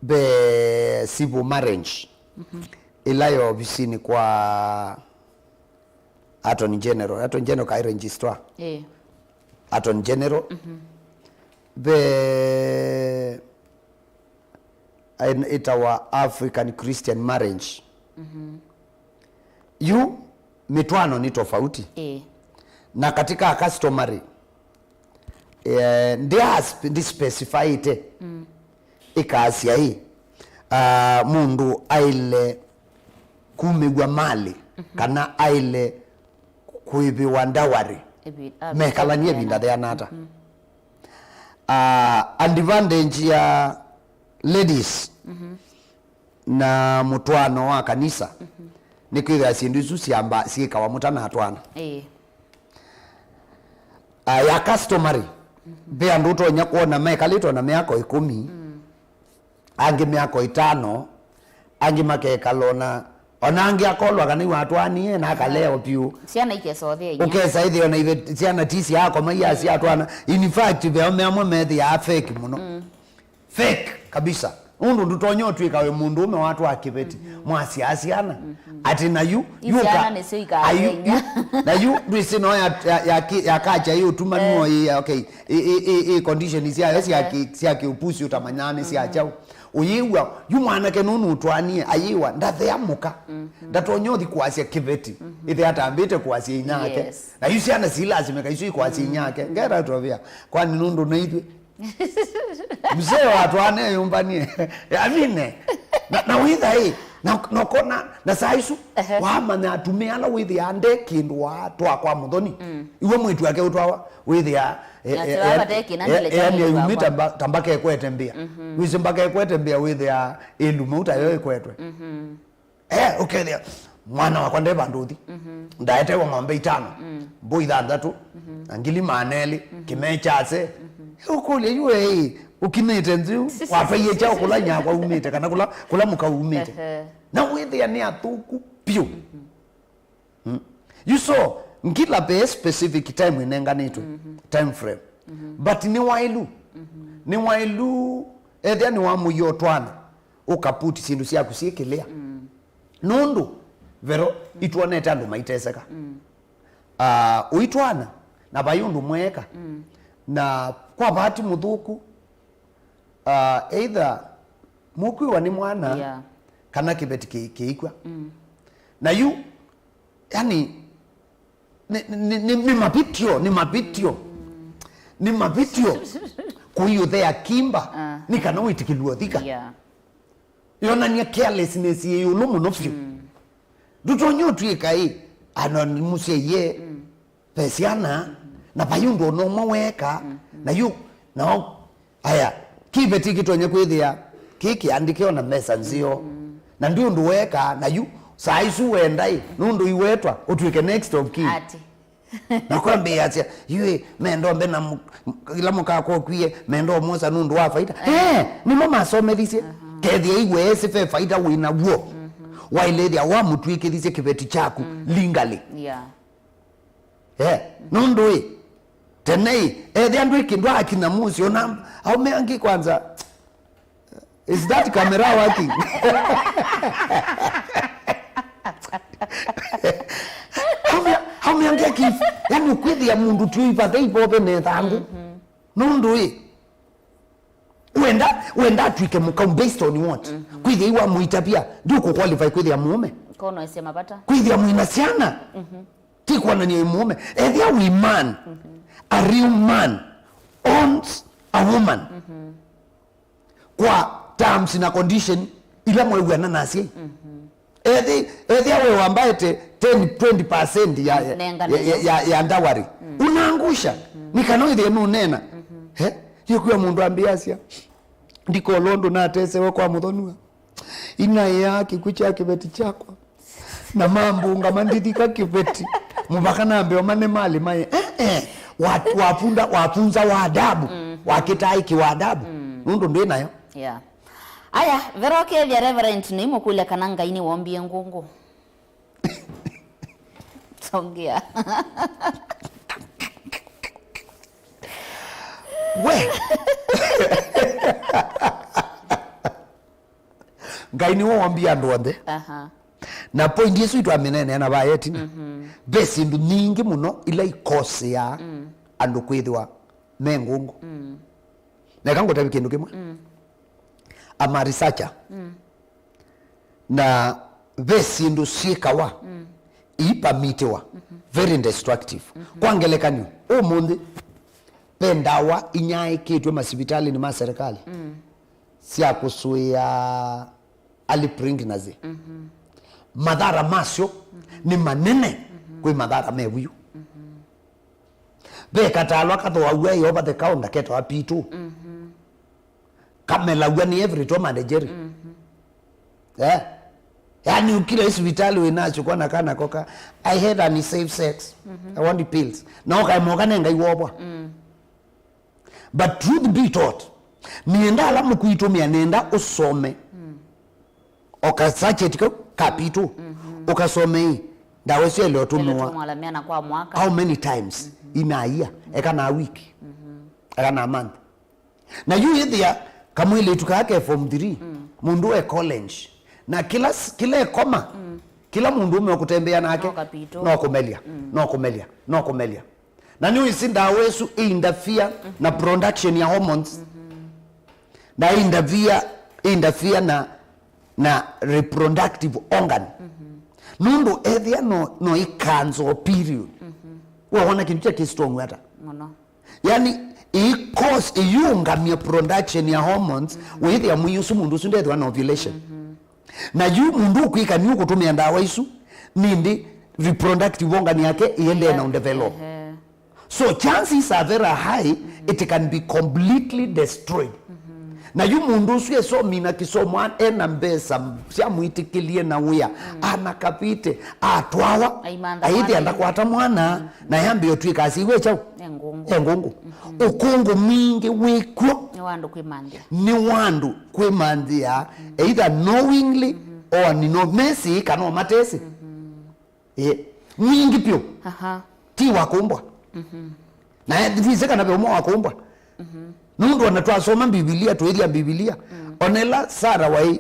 Ve civil marriage, mhm, ĩla ya ovisinĩ kwa Attorney General. Attorney General kaĩ registrar. Eh. Attorney General. Mhm. Ve ĩtawa African Christian marriage. Mhm. Yu mĩtwaano nĩ tofauti. Eh. Na katika customary, eh, ndya sp-, ndispecifaĩte, mm, ĩkasya ĩ, ah, mũndũ aĩle kumĩw'a malĩ, mhm, kana aĩle kũĩvĩwa dowry. Ĩvi-, ah, mekalanie ĩvinda yĩana ata. Mhm. Ah, advantage ya ladies, mhm, na mũtwaano wa kanisa, mhm, nĩkwĩthĩa syĩndũ isu syamba syĩkawa mũtanatwaana. Ĩĩ. Ah, ya customary, mhm, ve andũ ũtonya kwona mekalĩte ona mĩaka ĩkũmi, mm, angĩ mĩaka ĩtano, angĩ makekala ona, ona angĩ akolwa kana iwatwaanie na akalea vyũ. Syana ikesa ũthĩa inya. Ũkesa ĩthĩa ona ive syana ti syaakoma iasya atwaana. In fact, ve amwe methĩaa fake mũno. Mm. Fake kabisa. Nũndũ ndũtonya ũtw'ĩka wĩ mũndũũme watwaa kĩveti, mhm, mwasyaa syana. Mhm. Atĩ na yu, yu syana ka-, nĩsyo ayu, ikasenya. Yu, na yu ndwĩsĩ no ya, ya, ya, ki-, ya kacha ĩ ũtuma, eh, nuo ĩ, okay. Ĩ, ĩ, ĩ, ĩ condition syayo sya, eh, ki-, sya kĩũpusi ũtamanyaa nĩ sya, mhm, kyaũ. Ũyĩw'a, yu mwanake nũũ nũtwaanie, ayĩwa, ndathea mũka. Mhm. Ndatonya ũthi kũasya kĩveti. Mhm. Ĩthĩa atambĩte kũasya inyake. Yes. Na yu syana silasimĩka isu ikwasya, mm, inyake. Ngera tovia. Kwani nũndũ nĩ ithuĩ? Mzee wa twaana eyũmbanie. Amine. Na, na wĩtha ĩ, na, na ũkona, na saa isu, ehe, wamanya atumĩa ala wĩthĩaa nde kĩndũ watwaa kwa mũthoni. Mm. Iwe mwĩtu wake ũtwawa, wĩthĩaa, e, na e, tĩwa e, vate kĩna e, ndĩle e, yani kyang'ĩthĩwa ayumĩte kwa mba-, ta mbaka ekwete mbĩa. Mhm. Wĩsĩ mbaka ekwete mbĩa wĩthĩaa ĩlume ũtayo ĩkwetwe. Mhm. Eh, ũkethĩa, mwana wakwa nde vandũ ũthi. Mhm. Ndaetewe ng'ombe itano, mm, mbũi thanthatũ, mhm, na ngili maana elĩ, mhm, kĩmee kyase. Mhm. Ũkũlya yu ĩ, ũkinĩte nzĩ, wataie kyaũ kũla nyakwa umĩte, kana kũla, kũla mũka umĩte. Ehe. Na wĩthĩa nĩ athũku vyũ. Mhm. Mm. You saw, ngila ve specific time ĩnenganĩtwe, mhm, time frame. Mhm. But nĩ waĩlu. Mhm. Nĩ waĩlu, ethĩa nĩ wa mũio twana. Ũkaputi syĩndũ syaku syĩ clear. Mm. Nũndũ, Vero, itwonete andũ maiteseka. Mm. Ah, ũitwana, na vai ũndũ mweeka. Mm. Na kwa vaati mũthũku, ah, either mũkwĩwa nĩ mwana, yeah, kana kĩveti kĩ-, kĩikw'a. Mm. Na yu, yani, nĩ, nĩ, nĩ, nĩ mavĩtyo, nĩ mavĩtyo. Mm. Nĩ mavĩtyo kũiũthea kimba, ah, nĩ kana wĩtĩkĩlw'e ũthika. Yeah. Yonany'a carelessness yĩ ĩũlũ mũno vyũ. Mm. Ndũtonya ũtw'ĩka ĩ, ano nĩ mũsyai ye, mm, ve syana, mm-hmm, na vai ũndũ ona ũmwe weeka, mm-hmm, na yu, nao, aya, kĩveti kĩtonya kwĩthĩa kĩ kĩandĩke ona mesa nzeo. Mm-hmm. Na ndi ũndũ weeka, na yu, saa isu wenda ĩ, nũndũ iwetwa, ũtw'ĩke next of kin. Ati. Na kwambĩĩasya, yu ĩ, menda ũmbe na mũ-, ĩla mũkakwa ũkwie, menda ũmwosa nũndũ wa faida. Eh. Eh, nĩmo masomethisye. Aha. Kethĩa iwe esi ve faida wĩ naw'o. Mhm. Wailĩthya wamũtw'ĩkĩthisye kĩveti kyaku, mm, legally. Yeah. Eh, nũndũ ĩ, Enei, ethĩa ndwĩ kĩndũ akinya mũsyĩ, ona aume angĩ kwanza. Is that camera working? Aume, aume angĩ aki, yani ũkwĩthĩa mũndũ tu ivathe ivove na ĩthangũ. Nũndũ ĩ, wenda, wenda atw'ĩke mũkau based on what? Kwĩthĩa iwa mũitavya, ndũkũ qualify kwĩthĩa mũũme. Konoesya mavata. Kwĩthĩa mwĩna syana. Ti kwonania wĩ mũũme. Ethĩa wĩ man, a real man owns a woman kwa terms na condition ila mwew'ana na asyai. Ethi, ethĩa we wambaete ten, twenty percent ya, ya, Nengane ya, ya, ya dowry. Unangusha. Nĩ kana wĩthĩe nũneena. Eh? Yĩkwĩa mũndũ ambĩasya, ndikola ũndũ natesewe kwa mũthonua. Inaĩa kĩkw'ũ kya kĩveti kyakwa. Na mambunga mandithika kĩveti. Mũvaka nambe omane malĩ maĩ. Eh, eh. Wa-, wapunda, wapunza wa adabu. Wakĩtaĩki wa adabu. Nũndũ ndwĩ nayo. Yeah. Aya, Vera ũkethĩa Reverend nĩimũkũlya kana Ngai nĩwombie ngũngũ. Songea. We. Ngai nĩwe wombie andũ onthe. Aha. Na point ĩsu itwamĩneenea na vaya ĩtina. Ve syĩndũ nyingĩ mũno ila ikoseaa andũ kwĩthĩwa me ngũngũ. Neka ngũtavye kĩndũ kĩmwe. I'm a researcher. Na ve syĩndũ syĩkawa, iipamitiwa, very destructive. Kwa ngelekany'o, ũmũnthĩ, ve ndawa inyaĩkĩtw'e masivitalĩnĩ ma serikali sya kũsũĩa early pregnancy. Mathara masyo nĩ manene kwĩ mathara me vu. Ve katalwa kathooaw'a ĩ over the counter ketawa P two. Kamelaw'a nĩ every Tom and Jerry. Eh? Yaani ũkila ĩ sivitali wĩnasyo kwana kana koka, "I had an safe sex. I want pills." Na ũkaemoka ne Ngai wovwa. But truth be told, nĩenda ala mũkwĩtũmĩa nĩenda ũsome. Oka sachet kau ka P two. Ũkasome ĩ, ndawa ĩsu yaĩle ũtũmĩwa. Ĩtũmwa la mĩana kwa mwaka. How many times? In a year. Eka na week. Eka na month. Na yu ĩthĩa kamwĩlĩtu kaa ke form three, mũndũ e college. Na kĩla s-, kĩla ekoma, kĩla mũndũ ũme ũkũtembea nake, no kapitũ, no kũmelya, no kũmelya, no kũmelya. Na nĩwĩsĩ ndawa ĩsu ĩ interfere na production ya hormones. Na ĩ interfere, ĩ interfere na, na reproductive organ. Nũndũ ethĩa no, no ĩ cancel period. We wona kĩndũ kya kĩ strong ata? Mũno. Yani, ĩ cause, ĩyũngamya production ya hormones, wĩthĩa mwĩĩ ũsu mũndũ ũsu ndethĩwa na ovulation. Na yu mũndũ ũkwĩka nĩ ũkũtũmĩa ndawa isu, nĩndĩ reproductive organ yake ĩendee na ũdevelop. Ehe. So chances are very high it can be completely destroyed. Na yu mũndũ ũsu esomina kĩsomo, an-, ena mbesa sya mwĩtĩkĩlie na wĩa, ana kavĩte, atwawa, aimantha aĩthĩa mwana ndakwata mwana, na yambĩĩa ũtw'ĩka asya iwe kyaũ? E ngũngũ. E ngũngũ. Ũkũngũ mwingĩ wĩkw'o nĩ wa andũ kwĩmanthĩa. Nĩ wa andũ kwĩmanthĩa, either knowingly or ni no mesĩ kana o matesĩ. Ĩĩ. Mwingĩ vyũ. Aha. Ti wa kũmbwa. Na e-, ndisĩ kana ve ũmwe wa kũmbwa. Nũndũ ona twasoma Mbivilia, tũĩthya Mbivilia. Ona ĩla Sara waĩ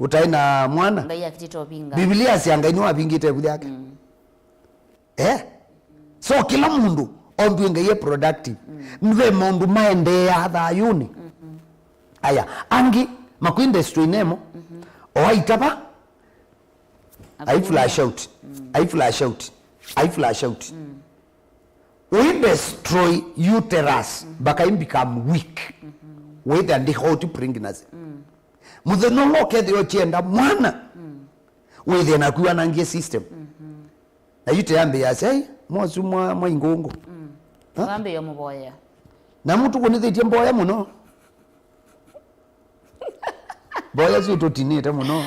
ũtaĩ na mwana. Ngai akitĩte ũvinga. Mbivilia asya Ngai nĩwavingĩte ĩvu yake. Eh? So kĩla mũndũ ombie Ngai e productive. Ve maũndũ maendeeaa thayũnĩ. Aya, angĩ makwĩ industry nemo, o aitava, ai flash out, ai flash out, ai flash out. We destroy uterus, mpaka i become weak. Wĩthĩa ndi hot pregnancy. Mũthenya ũla ũkethĩa ũkyenda mwana, wĩthĩa naku wanangie system. Na yu teyambĩĩa asya, "Ei, mwosu mwa, mwa ingũngũ." Ha? Wambĩĩa mũvoya. Na mũtukũnĩthĩtye mboya mũno. Mboya syĩtũtinĩte mũno.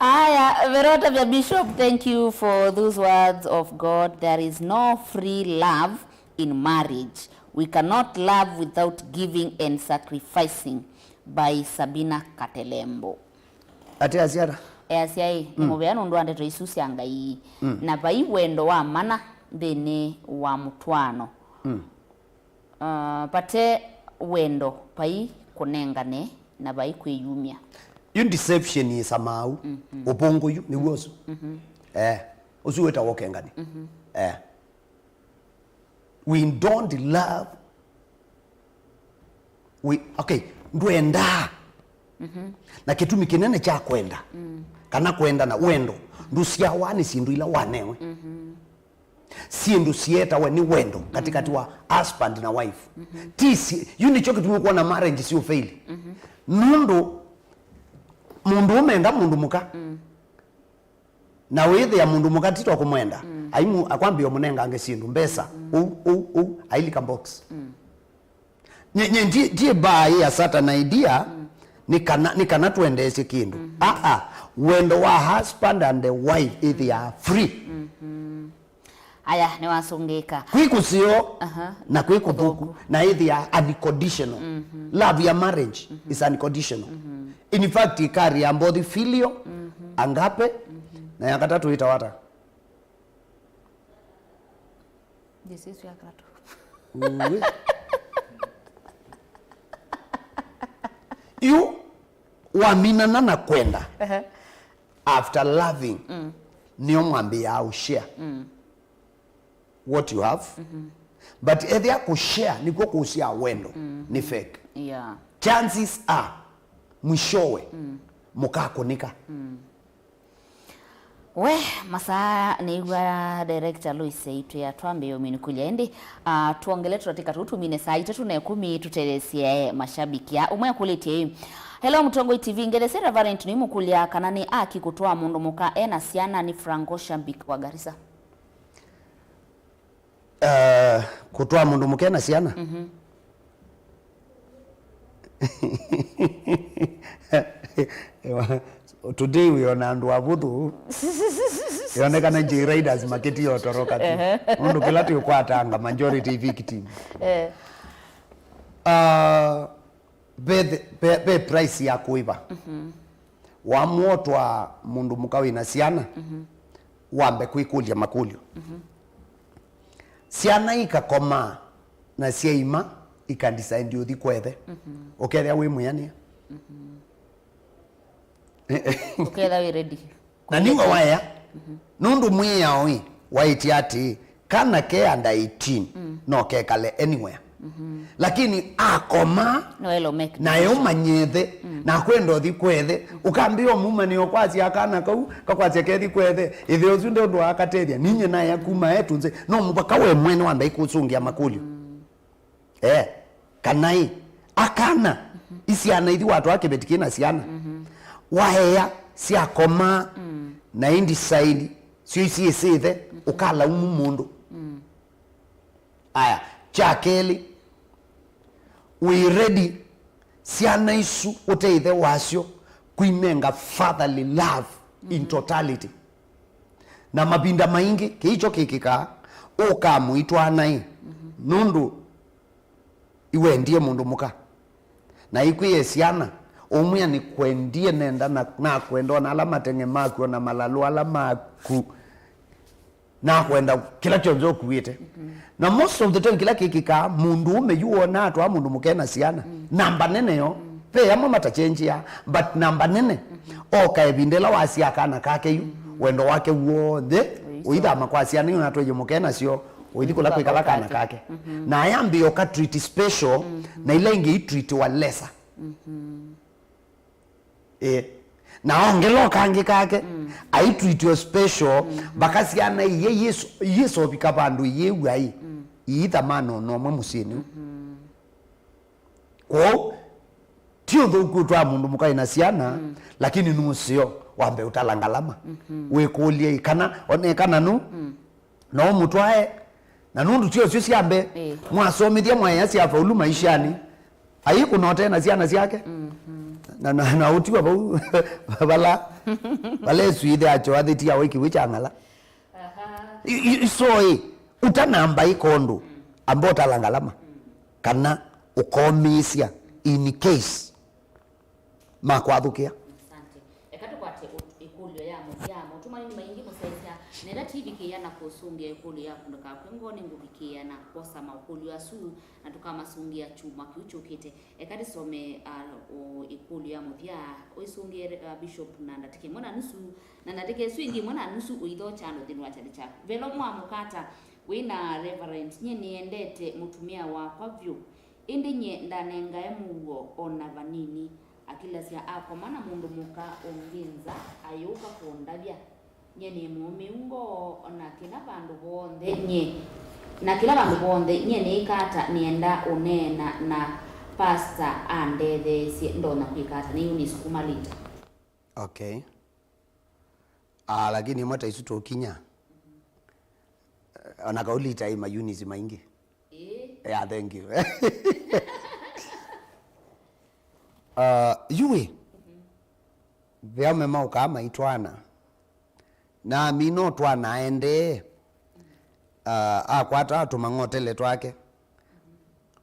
Aya, Verota vya Bishop, thank you for those words of God. There is no free love in marriage. We cannot love without giving and sacrificing. By Sabina Katelembo. Ate asiara. Easya ĩ, nĩ mũvea nũndũ wa ndeto isu sya Ngai. Na vai wendo wa mana nthĩnĩ wa mũtwaano. Ah, vate wendo, vai kũnengane, na vai kwĩyumya. Yu deception yĩsa maau. Ũvũngũ yu nĩw'o ũsu. Eh, ũsu wĩtawa ũkengani. Eh. We don't love. We, okay, ndwendaa. Na kĩtumi kĩnene kya kwenda, kana kwendana, wendo ndũsyawa nĩ syĩndũ ila wanewe. Syĩndũ syĩetawe nĩ wendo katĩkatĩ wa husband na wife. Ti si, yu nĩkyo kĩtumi kuona marriage si ũfeili. Nũndũ mũndũ ũmenda mũndũ mũka, na wĩthĩa mũndũ mũka tito kũmwenda, aimu akwambia ũmũnengange syĩndũ, mbesa, ũu, ũu, ũu, ailika box. Nye, nye, ndiĩ, ndiĩ baa ya Satan idea, nĩ kana, nĩ kana twendeesye kĩndũ. Aa, wendo wa husband and the wife ĩthĩaa free. Aya, nĩwasũngĩka. Kwĩ kũseo na kwĩ kũthũku, na ĩthĩaa unconditional. Love ya marriage is unconditional. In fact, ĩkarĩa mbothi filio, agape, na ya katatũ ĩtawa ata? Jesũ ya katatũ. Uwe. Yu waminana na kwenda, after loving, nĩo mwambĩaa ũshare what you have. But ethĩa kũshare nĩkw'o kũsyaa wendo, nĩ fake. Yeah. Chances are, mwishowe, mũkakũnĩka. We, masaa nĩw'a director Lois aitwĩa twambĩĩe ũminũkũlya ĩndĩ, ah, twongele tũtatĩka tũu tũmine saa itatũ na ĩkũmi tũtetheesye mashabiki. Ah, ũmwe akũlĩtye ĩ, "Hello Mũtongoi T V, ngethesye Reverend nĩmũkũlya kana nĩ aki kũtwaa mũndũ mũka e na syana." Nĩ Franco, shabiki wa Garissa. Eh, kũtwaa mũndũ mũke na syana. Today wĩona andũ avũthũ. Yonekana J Riders makĩtie otoroka tu. Nũndũ kĩla twĩkwatanga majority victim. Eh. Ah, ve, ve, ve price ya kũĩva. Wamwotwa mũndũ mũka wĩna syana, wambe kwĩkũlya makũlyo. Syana ikakomaa na syaima, ikandisaindi ũthi kwethe. Ũkethĩa wĩ mwĩanĩa. Ũkethĩa wĩ ready. Na niwe waea, nũndũ mwĩao ĩ, waĩtye atĩĩ, kana ke under eighteen, no kekale anywhere. Lakini akoma, nae ũmanyĩthe, na akwenda ũthi kwethe, ũkambĩa ũmumanĩo kwasya kana kau, kakwasya kethi kwethe, ĩthe ũsu nde ũndũ wa akatethya, ninye naea kuma etu nzĩ, no mũvaka we mwene wambe ikũsũngĩa makũlyo. Eh, kana ĩ, akana, isyana ithi watwaa kĩveti kĩna syana, waea, syakomaa, na indisaini, syo isiĩsĩthe, ũkalaumu mũndũ. Aya, kya kelĩ, wĩ ready syana isu ũte ĩthe wasyo kwinenga fatherly love in totality. Na mavinda maingĩ, kĩĩ kyo kĩkĩkaa, ũkamũitwaa naĩ, nũndũ iwendie mũndũ mũka. Na ikwĩe syana, ũmwĩa nĩkwendie nenda na, nakwenda ona ala mateng'e maku, ona malalũ ala maku. Nakwenda kĩla kyonthe ũkuĩte. Na most of the time, kĩla kĩkĩkaa, mũndũ ũme yu wonaa atwaa mũndũ mũke na syana. Namba nene yo, ve amwe matachenjia, but namba nene, oka ĩvinda ĩla wasya kana kake yu, wendo wake w'onthe ũithama kwa syana yu natwĩe mũke nasyo, ũithi kũla kwĩkala kana kake. Na ayambĩĩa ũka treat special, na ila ingĩ i treatiwa lesser. Ĩĩ. Na ongela o kangĩ kake, aitwitio special, mpaka syana iye yĩso-, yĩsovika vandũ iyĩw'a ĩ, iithamana ona ũmwe mũsyĩnĩ ũu. Kwoou, ti ũthũku ũtwaa mũndũ mũka ĩna syana, lakini nũseo wambe ũtala ngalama. Wĩkũlye ĩ kana, one kana nũ, no mũtwae, na nũndũ ti osyo sya mbee. Ĩĩ. Mwasomithya mwaĩa sya faulu maishanĩ, aikũna ũte na syana syake. Na, na, na ũtiwa vau vala, vala ĩsu ithe akyoathĩtie awa kĩw'ũ kya ng'ala. I, i, so ĩ, ũtanamba ĩka ũndũ, amba ũtala ngalama, kana ũkomĩĩsya in case makwathũkĩa. Asante. Eka tũkwate ũt-, ĩkũlyo ya mũthya. Motũmani nĩ maingĩ mũsyaĩĩsya Nenda tivikĩĩa na kũsũngĩa ĩkũlyo yaku, ndũkakw'e ngoo, nĩngũvikĩĩa na kwosa maũkũlyo asu, na tũkamasũngĩa kyumwa kĩu kyũkĩte. Eka ndĩsome, ah, o ĩkũlyo ya mũthya, ũisũngĩe, ah, Bishop na ndatĩka ĩmwe na nusu, na ndatĩka ĩsu ĩngĩ ĩmwe na nusu ũithokya andũ nthĩnĩ wa kyathĩ kyaku. Velo mwa mũkata wĩ na Reverend, nyie nĩendete mũtumĩa wakwa vyũ, ĩndĩ nyie ndanengae mũuo o na vanini. Akilasya akoma na mũndũ mũka ũngĩ nza, ayũka kũndavya. Nyie nĩ mũũmĩu ngoo na kĩla vandũ vonthe nyie, na kĩla vandũ vonthe nyie nĩĩka ata nĩenda ũneena na pastor andetheesye? Ndonya kwĩka ata? Nĩ units kuma lita? Okay. Ah, lakini imwe ta isu tũkinya. Ona kau lita ĩ ma units maingĩ. Ĩĩ. Yeah, thank you. Uh, yuĩ, ve aume maũkaa maitwaana. Na amina ũtwaana aendee, uh, akwata tũmang'otele twake.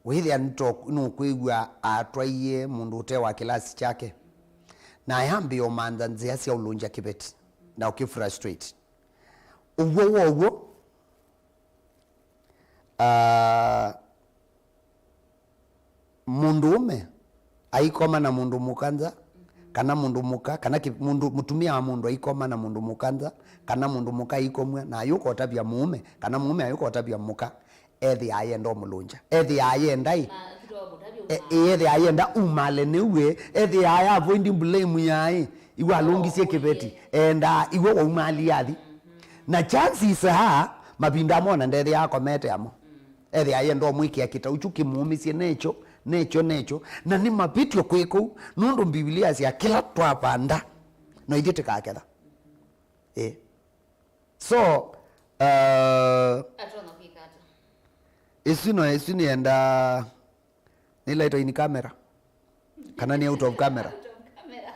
Wĩthĩa nĩto-, nũkwĩw'a atwaie mũndũ ũte wa kĩlasi kyake. Na ayambĩĩa ũmantha nzĩa sya ũlũngya kĩveti na ũkĩfrustrate. Ũw'o wow'o, ah, mũndũũme aikoma na mũndũ mũka nza, kana mũndũ mũka, kana kĩ-, mũndũ, mũtumĩa wa mũndũ aikoma na mũndũ mũka nza, kana mũndũ mũka aikomw'a, na ayũka ũtavya mũũme, kana mũũme ayũka ũtavya mũka, ethĩaa ayenda ũmũlũngya. Ethĩaa ayenda ĩ, e-, ĩ, ethĩaa ayenda umale nĩw'e, ethĩaa avoidi blame yaĩ, iwe alũngisye kĩveti, endaa iwe waumalie athi. Na chances are, mavinda amwe ona ndethĩaa akomete amo. Ethĩaa ayenda ũmwĩkĩa kĩtau kyu kĩmũũmĩsye nekyo, nekyo, nekyo. Na nĩ mavĩtyo kwĩka ũu, nũndũ Mbivilia yasya kĩla twavanda, no ithyĩ tũkaketha. Ĩ. So, uh, atonya kwĩka ata? Ĩsu no, ĩsu nĩenda, nĩ light in camera? Kana nĩ out of camera? Out of camera.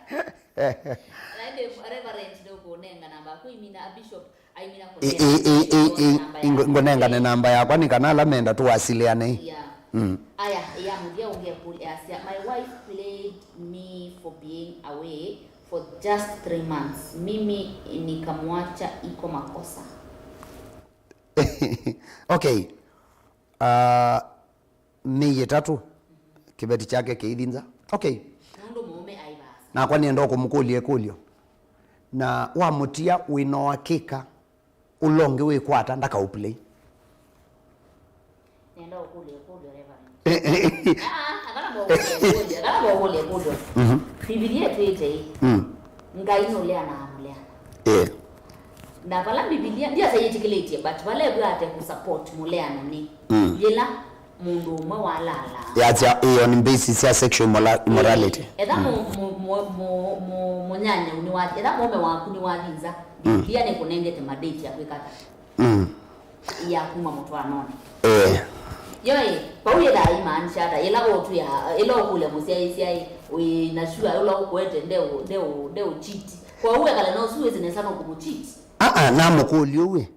Na ĩndĩ Reverend nĩũkũnenga namba yaku, imina, a Bishop, aimina kũnenga namba yaku. Ngũnengane namba yakwa nĩ kana ala menda tũwasiliane. Yeah. Mm. Aya, ya mũthya ũngĩ akũlya asya, "My wife played me for being away for just three months. Mimi nikamwacha, iko makosa?" Okay. Uh, mĩĩ ĩtatũ, kĩveti kyake kĩithi nza. Okay. Nũndũ mũũme aĩ vaasa. Nakwa nĩenda kũmũkũlya ĩkũlyo. Na wamũtia wĩna ũakĩka, ũla ũngĩ wĩkwata, ndakaũplay. Nenda ũkũlya ĩkũlyo, Reverend. Ah, ah, akana mokũlya ĩkũlyo, akana mokũlya ĩkũlyo. Mhm. Bibilia ĩtwĩte ĩ, mm, Ngai nũleanaa mũleana. Eh. Na vala Bibilia, ndiasa yĩtĩkĩlĩtye, but vala ĩvwate kũsupport mũleananĩ, mm, yĩla mũndũ ũmwe walala. Yasya, ĩyo nĩ basis ya sexual immola-, immorality. Etha, mm, mũ-, mũ-, mũ-, mũ-, mũ-, mũnyanyau nĩwathi, etha mũũme waku nĩwathi nza, mm, Bibilia nĩkũnengete madate ya kwĩka ata? Mm. Ya kuma mũtwaanonĩ. Eh. Yo ĩ, vau yĩthaa imaanisha ata? Ĩla ũtwĩa, ĩla ũkũlya mũsyaĩĩsya ĩ, wĩ na sure ũla ũkũete ndeũ, ndeũ, ndeũ cheat. Kwoou ekale na ũsu wĩsĩ nesa nũkũmũ cheat. Aa, namũkũlya ũu ĩ. Aha.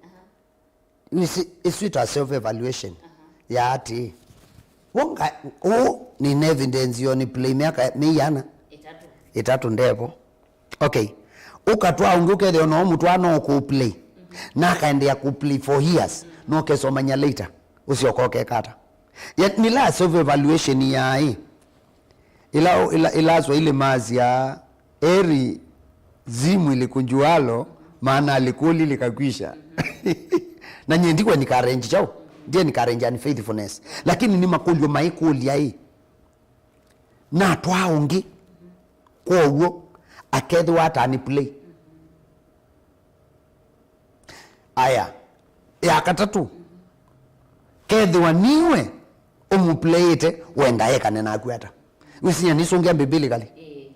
Nĩsĩ, ĩsu ĩta self evaluation. Aha. Ya atĩĩ, wonga, ũũ nĩna evidence yo nĩ play myaka mĩiana? Ĩtatũ. Ĩtatũ ndevo. Okay. Ũkatwaa ũngĩ ũkethĩa no mũtwaa no kũplay. Mhm. Na akaendeea kũplay for years. Mhm. No ũkesomany'a later. Ũsyoka ũkeka ata? Ya, nĩla self evaluation yaĩ. Ila, ila, ila Swahili masya, "Heri zimu ilikunjualo, maana alikuli likakwisha." Na nyie ndikwe encourage kyaũ? Ndi encourage unfaithfulness. Lakini nĩ makũlyo maikũlya ĩ. Natwaa ũngĩ. Kwoou akethĩwa atani play. Aya, ya katatũ, kethĩwa niwe ũmũplayĩte, wenda ekane naku ata? Wĩsinya nĩsũngĩa biblically? Ĩĩ.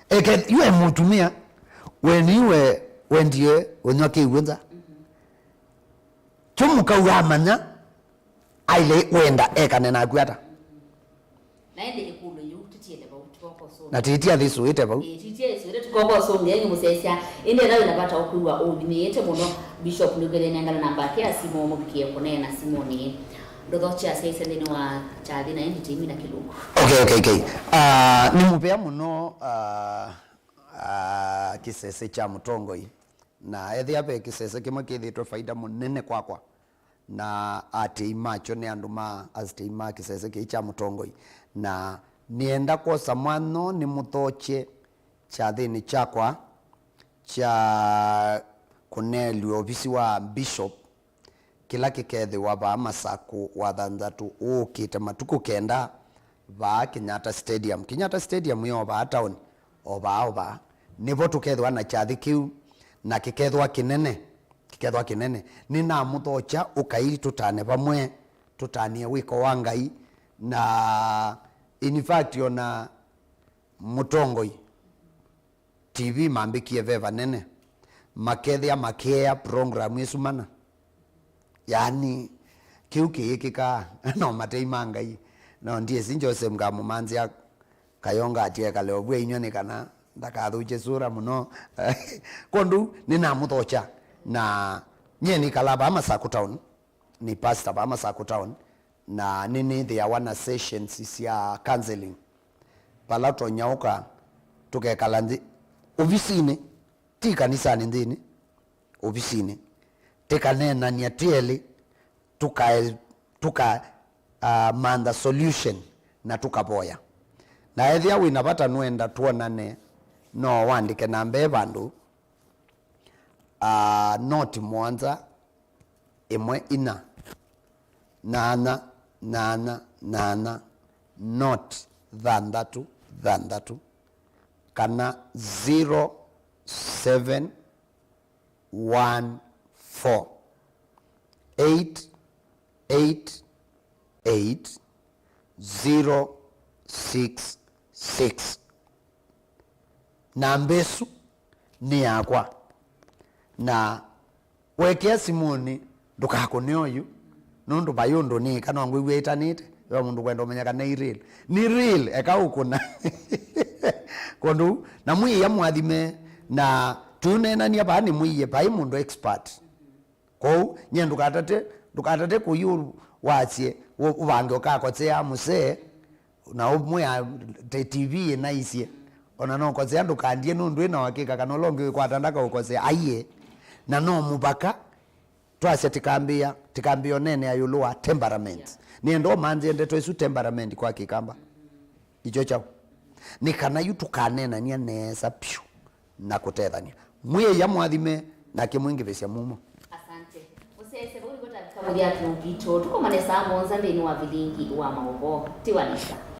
Eke, yu e mũtumĩa, we niwe wendie ũnyw'a kĩw'ũ nza. Mhm. Kyo mũkau amanya, aile wenda ekane naku ata? Na ĩndĩ ĩkũlyo yĩu tĩtiele vau, tũkoka ũsũngĩa. Na tĩtia thĩ sũĩte vau. Ĩĩ, tĩtia ĩsũĩte, tũkoka ũsũngĩa, ĩngĩ mũsyaĩĩsya. Ĩndĩ ethĩwa wĩna vata wa kwĩw'a ũminĩĩte mũno, Bishop nĩũkethĩa nengane namba yake ya simũ ũmũvikĩe kũneena simũnĩ. Ndũthokye asyaĩĩsya nthĩnĩ wa kyathĩ na ĩndĩ tĩmina kĩlungu. Okay, okay, okay. Ah, nĩ mũvea mũno, ah, ah, kĩsese kya mũtongoi. Na ethĩa ve kĩsese kĩmwe kĩthĩtwe faida mũnene kwakwa, na atĩi makyo nĩ andũ ma atĩi ma kĩsese kĩĩ kya mũtongoi. Na nĩenda kwosa mwanya nĩmũthokye kyathĩnĩ kyakwa kya kũneelw'a ovisi wa bishop, kĩla kĩkethĩwa vaa Masakũ Wathanthatũ ũũkĩte matukũ kenda vaa Kenyatta Stadium. Kenyatta Stadium yo vaa taoni, o vaa, o vaa. Nĩvo tũkethĩwa na kyathĩ kĩu, na kĩkethĩwa kĩnene, kĩkethĩwa kĩnene. Nĩnamũthokya ũkai tũtane vamwe, tũtanĩe wĩko wa Ngai, na in fact, ona mũtongoi T V mambĩkie ve vanene, makethĩa makĩea program ĩsu mana. Yaani, kĩu kĩyĩkĩkaa, no matei ma Ngai. No ndiĩsĩ Joseph ngamũmanzĩa kayonga atie kale ovw'e inyw'a nĩ kana ndakathũkye sura mũno. Kwondũ nĩnamũthokya, na nyie nĩkalaa vaa Masakũ Town, nĩ pastor vaa Masakũ Town, na nĩnĩthĩawa na sessions sya counseling vala tũtonya ũka tũkekala nthĩ ovisinĩ, ti kanisanĩ nthĩnĩ, ovisinĩ, tĩkaneenany'a twĩ elĩ, tũka, tũka, ah, mantha solution na tũkavoya. Na ethĩa wĩ na vata nũenda twonane, no wandĩke namba ĩ vandũ, ah, noti mũonza, ĩmwe inya, nyanya, nyanya, nyanya, noti thanthatũ thanthatũ, kana zero seven one four eight eight eight zero six six. Namba ĩsu nĩ yakwa. Na wekĩa simũnĩ, ndũkakũne oyu, nũndũ vai ũndũ nĩĩka, no ngwĩw'a ĩtanĩte. Ve mũndũ kwenda ũmenya kana nĩ real. Nĩ real, eka ũkũna. Kwondũ, na mwĩĩa mwathime, na tũneenania vaa nĩ mwĩie, vai mũndũ expert. Kwoou, nyie ndũkatate, ndũkatate kũyu wasye, ũ-, ũvange ũkakosea mũsee, na ũmwĩa te T V ĩnaisye. Ona no kosea ndũkandie nũndũ ĩna wakĩka kana ũla ũngĩ wĩkwata ndakaũkosea. Aiee. Na no mũvaka, twasya tĩkambĩa, tĩkambĩa ũneenea ĩũlũ wa temperament. Nĩenda ũmanthĩe ndeto ĩsu temperament kwa Kĩkamba. Ikyo kyaũ? Nĩ kana yu tũkaneenany'a nesa vyũ na kũtethany'a. Mwĩĩa mwathime na kĩmwingĩvĩsya mumo. Asante. Mũsyaĩĩsya, vau nĩvo tavika mũthya wa kĩlungu kitũ. Tũkomane saa mũonza nthĩnĩ wa vilingi wa maũvoo. Tiwa nesa.